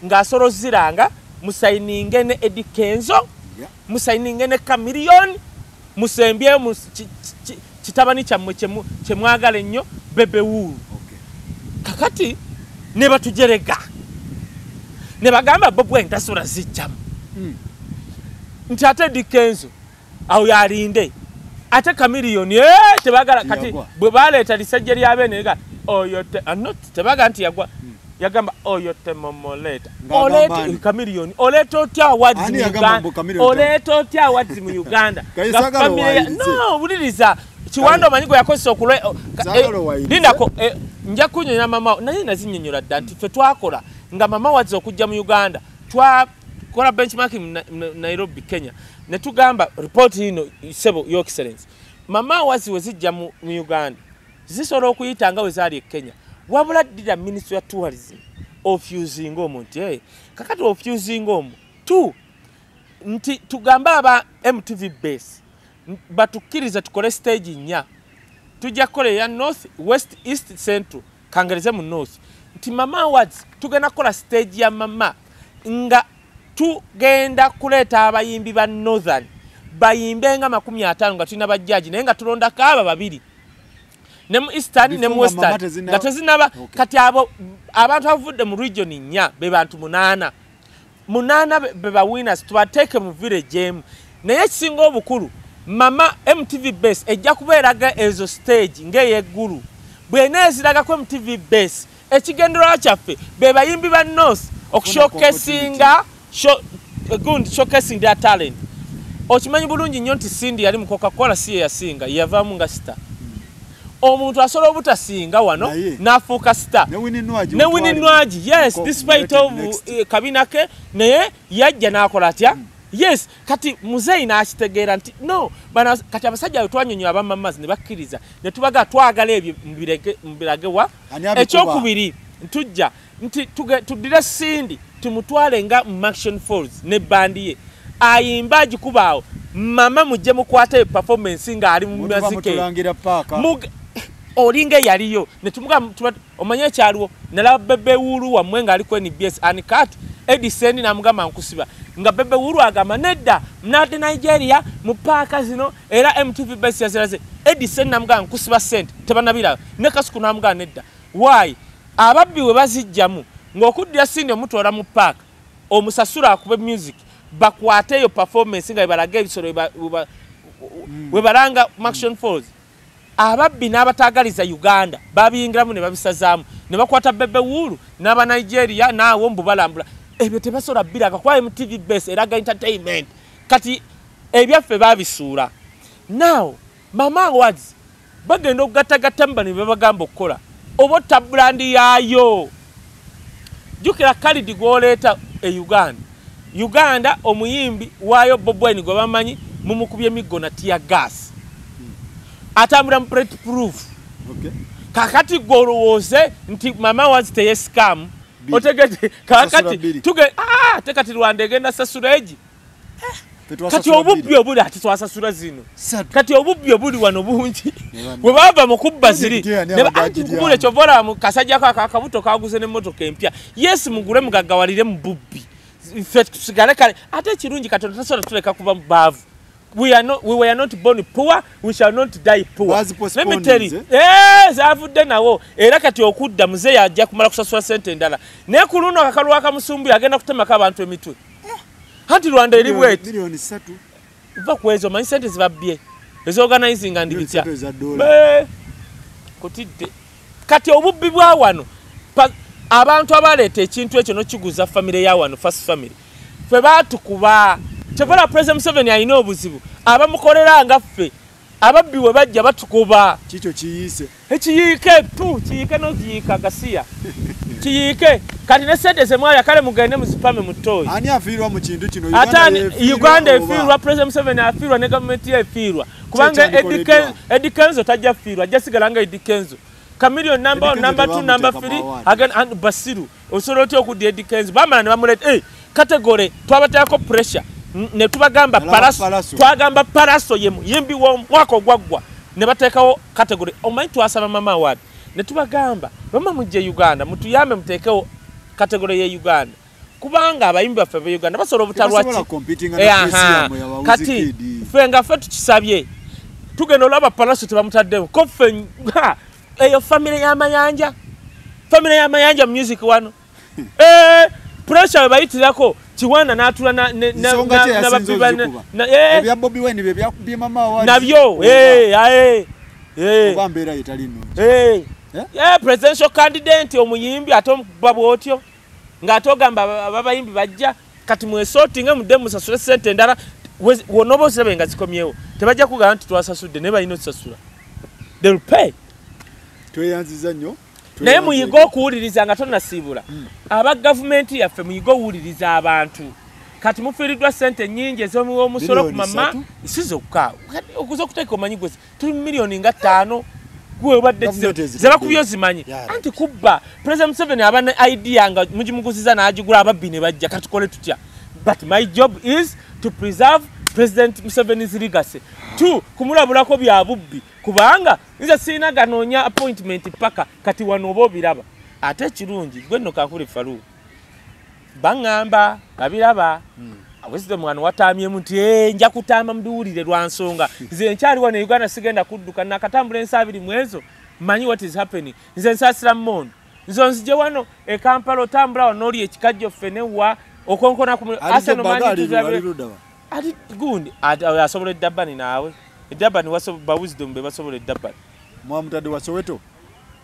ng'asoloziranga, musayininge ne Eddy Kenzo, musayininge ne Chameleone, musembyeyo kitabani kyammwe kye mwagala ennyo Bebe Wool. Kakati ne batujerega. Ne bagamba Bobi Wine tasobola zijjamu. Nti ate Eddy Kenzo awo yalinde, ate Chameleone, tebagala kati bwe baleeta lisajja lya Beene nga oyo not tebagala nti yagwa. Yagamba oyo temomoleta. Oleeta Chameleone, oleeta otya awards mu Uganda? Oleeta otya awards mu Uganda? No, wuliriza. Kiwanda omanyi gwe yakozesa lindako, nja kunnyonnyola mama, naye nazinnyonnyola dda nti ffe twakola nga Mama Awards okujja mu Uganda, twakola benchmarking mu Nairobi, Kenya. Ne tugamba report ino, Ssebo, Your Excellency. Mama Awards we zijja mu Uganda, zisobola okuyita nga we zaali e Kenya. Wabula ddira Ministry ya Tourism ofusinga omwo nti, kakati ofusinga omwo. Two, nti tugambe aba MTV base batukkiriza tukole stage 4. Tujja kukola eya North, West, East, Central. Kangereze mu North. Nti Mama Awards tugenda kukola stage ya mama nga tugenda kuleeta abayimbi ba Northern bayimbe nga 50 nga tulina bajjaji, naye nga tulondako aba babiri. Ne mu Eastern ne mu Western nga tezinaba. Kati abo abantu abavudde mu region 4 be bantu 8. 8 be ba winners tubateeke mu village emu. Naye ekisinga obukulu, mama MTV base ejja kubeeraga ezo stage ng'eyeggulu. Bw'eneeziraga ku MTV base, ekigendererwa kyaffe be bayimbi ba North okushowcasinga showcasing their talent. Okimanyi bulungi nnyo nti Cindy yali mu Coca-Cola si ye yasinga, yavaamu nga star. Omuntu asobola obutasinga wano n'afuuka star. Ne Winnie Nwagi. Ne Winnie Nwagi, yes, despite of kabina ke, naye yajja n'akola atya? Yes, kati muzeeyi n'akitegeera nti no, bana kati abasajja bwe twanyonyola abamamazi ne bakkiriza, ne tubaga twagala ebyo mubirage wa. Ekyokubiri ntujja nti tuddire Cindy tumutwale nga Murchison Falls ne bandi ye. Ayimba agikubaawo, mama mujje mukwate performance ng'ali mu Mutuba mazike. Mutulangira paaka. Olinga yaliyo netumugamba omanye ekyaliwo nalaba Bebe Wulu wammwe ng'ali ku NBS uncut Edison n'amugamba nkusiba nga Bebe Wulu agamba nedda mnadde Nigeria mu paaka zino era MTV Base yaziraze Edison n'amugamba nkusiba sente tebanabiraba ne Kasuku n'amugamba nedda. Why? Ababbi we bazijjamu ng'okuddira Cindy omutwala mu paaka omusasula akube music bakwateeyo performance nga bebalaga ebisolo webalanga Murchison Falls. Ababbi n'abatagaliza Uganda babiyingiramu ne babisazaamu ne bakwata Bebe Wulu n'aba Nigeria naawo mbu balambula. Ebyo tebasobola biraga kuba MTV Base eraga entertainment. Kati ebyaffe babisuula. Now Mama Awards bagenda okugattagattamu bano bye babagamba okukola oba otta brand yaayo. Jjukira Khalid gw'oleeta e Uganda. Uganda omuyimbi waayo Bobi Wine gwe bamanyi mumukubye emiggo na tear gas. Atambula mu bullet proof. Okay. Kakati gwe olowooze nti Mama Awards teyesikamu. Otegete kakati tuge tekati Rwanda egenda sasula egi. Kati obubbi obuli ati twasasula zino. Kati obubbi obuli wano bungi. Bwe bava mu kubba ziri anti nkubule kyova mu kasajja ko akabuto kaguze n'emmotoka empya. Yes, mugule mugaggawalire mu bubbi. Ffe tusigale kale ate ekirungi Katonda tasobola tuleka kuba baavu. We were not born poor, we shall not die poor. Let me tell you. Zavudde nawo era kati okudda muzeeyi ajja kumala kusasula sente endala. Naye ku luno akakalulu akamusumbuye agenda kutemako abantu emitwe. Anti Rwanda eri bweti. Milioni 3. Va ku ezo omanyi sente zibabbye. Ez'organizing and bitya. Kutidde. Kati obubbi bwa wano abantu abaleeta ekintu ekyo n'okiguza famire ya wano first family. Ffe baatukuba. Kyova President Museveni alina obuzibu. Abamukolera nga ffe ababbi we bajja batukuba. Kikyo kiyiise. Ekiyiike tu kiyiike n'okiyiika gasiya. Kiyiike kati ne sente ze mwalya kale mugende muzipame mu ttooyi. Ani afiirwa mu kintu kino? Uganda efiirwa, President Museveni afiirwa ne gavumenti ye efiirwa. Kubanga Eddy Kenzo tajja fiirwa, ajja sigala nga Eddy Kenzo. Chameleone number 1, number 2, number 3 again and Basiru. Osobola otya okudda Eddy Kenzo? Bamala ne bamuleeta category twabateekako pressure. Ne tubagamba Pallaso, twagamba Pallaso ye muyimbi w'omwaka ogwaggwa ne bateekawo category. Omanyi twasaba Mama Award ne tubagamba bama mujje Uganda mutuyambe muteekewo category ye Uganda kubanga abayimbi baffe be Uganda basobola obutalwa ki kati ffe nga ffe tukisabye tugenda olaba Pallaso tebamutaddemu ko ffe eyo family y'amayanja, family y'amayanja music wano pressure we bayitirako Kiwanda n'atula ebya Bobi Wine bye byakubye Mama Awards nabyo oba mbeera etali nnungi. Presidential candidate omuyimbi ate omukuba bw'otyo ng'ate ogamba abayimbi bajja kati mwesootinge mudde musasule ssente endala wonna oba ozirabe nga zikomyewo tebajja kugamba nti twasasudde naye balina otusasula. They will pay. Tweyanziza nnyo. Naye muyige okuwuliriza nga tonnasiibula. Aba gavumenti yaffe muyige owuliriza abantu. Kati mufiiriddwa ssente nnyingi ez'omuwa omusolo ku mama si zokka. Okuza okuteeka omanyi gwe tuli mu miliyoni nga 5 gwe obadde ze bakubye ozimanyi. Anti kubba President Museveni aba ne idea nga mugimuguziza n'agigula ababbi ne bajja kati tukole tutya. But my job is to preserve President Museveni's legacy. 2, kumulabulako bya bubbi kubanga nze sirina ganoonya appointment paka kati wano oba obiraba. Ate ekirungi gwe nno kankule Farouk baŋŋamba babiraba Wisdom wano wataamyemu nti nja kutaama mubiwulire lwa nsonga nze nkyali wano e Uganda sigenda kudduka nakatambula ensi 20 mu ezo mmanyi what is happening. Nze nsaasira mmondo nze nzije wano e Kampala otambula wano n'oli ekikajjo ffene wa okonkona ku Arsenal manyi tuzabire ati gundi asobola eddabani naawe eddabani ba Wisdom be basobola eddabani. Mwamutadde wa Soweto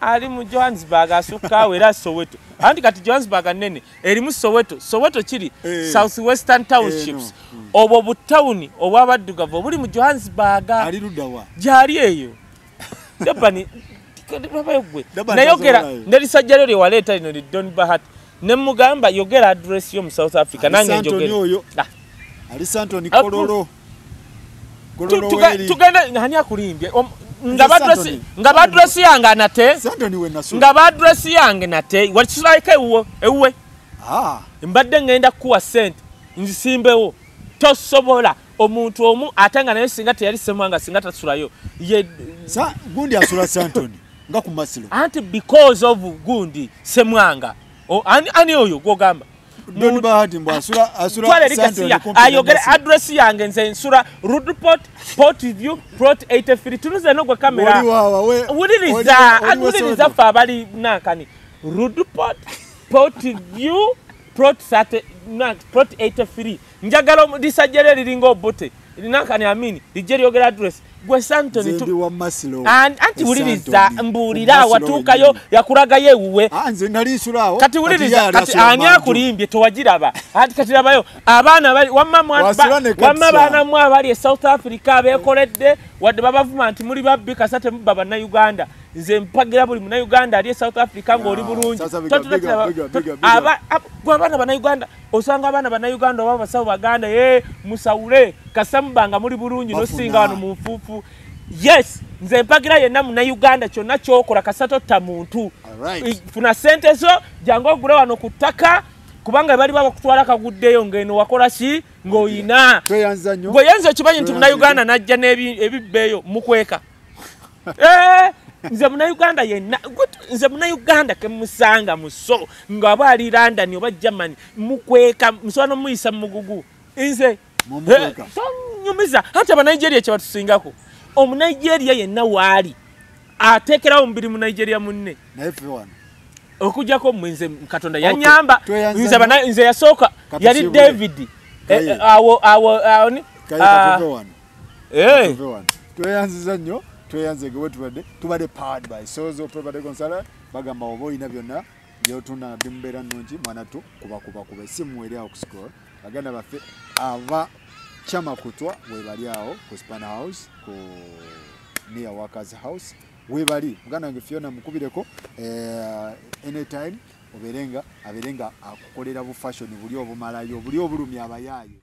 ali mu Johannesburg asukka era Soweto. Anti kati Johannesburg nene erimu Soweto. Soweto kiri South Western Townships. Obwo butawuni obw'abaddugavu obuli mu Johannesburg. Ali ludda wa? Gyali eyo. Dabani gwe. Nayogera nerisajja lyo lye waleeta lino li Don Bahat. Ne mugamba yogera address yo mu South Africa nange njogera. Ali Santoni Kololo. Kololo weri. Tugenda hani akulimbye. Nga badress yange anate. Santoni we nasu. Nga badress yange nate. Wakisulike ewuwe. Ewuwe. Mbadde ngenda kuwa sente nzisimbewo. Tosobola omuntu omu ate nga naye singa teyali Ssemwanga singa tasulayo. Ye sa gundi asula Santoni. Nga ku Masilo. Anti because of gundi Semwanga. Ani oyo gwogamba. Don Bahati mbu asula Santoni kumpi. Ayogere address yange nze nsula Rudport, Port View, Plot 83. Tunuze no gwe kamera. Wuliriza ffe abali nankani. Rudport, Port View, Plot 83. Njagala lisajja liringa obote. Nankani amini lijje lyogera address. Gwe Santoni tu wa Masilo. Anti wuliriza mbuulira watuukayo yakulagayo ewuwe. Nze nali nsulawo. Kati wuliriza kati ani akulimbye tewagiraba. Anti kati labayo abaana bali wamma baana mmwe abali e South Africa beekoledde wadde babavuma nti muli babbi kasa temubba bannayuganda. Nze mpagira buli munnayuganda ali e South Africa ng'oli bulungi. Gwe abaana bannayuganda osanga abaana bannayuganda oba abasawo baganda musawule kasa mubanga muli bulungi n'osinga wano mu nfuufu. Yes, nze mpagira yenna munnayuganda kyonna ky'okola kasa totta muntu. Funa ssente zo jangu ogule wano ku ttaka kubanga bali babakutwala kaguddeyo ng'eno wakola ki ng'oyina. Gwe yenze okimanyi nti munnayuganda n'ajja n'ebibbeeyo mukweka. Nze munnayuganda yenna, nze munnayuganda ke musanga muso ng'aba ali London oba Germany mukweka musobola n'omuyisa mu mugugu. Nze tonyumiza anti Abanigeria kye batusingako. Omunigeria yenna waali ateekerawo omubiri Munigeria munne. Naye ffe wano okuggyako mmwe nze Katonda yannyamba. Nze yasooka yali David awo ni tweyanziza nnyo. Tweyanze gwe tubadde powered by Sozo Property Consultant. Bagamba oba olina byonna by'otunda bimubeera nnungi mwana tu kuba essimu eri awo ku scroll. Baganda baffe aba Chamakutwa webali awo ku Span House ku near Workers House webali. Muganda wange Fiona mukubireko anytime oberenga aberenga akukolera bu fashion buli obumalayo buli obulumya abayaaye.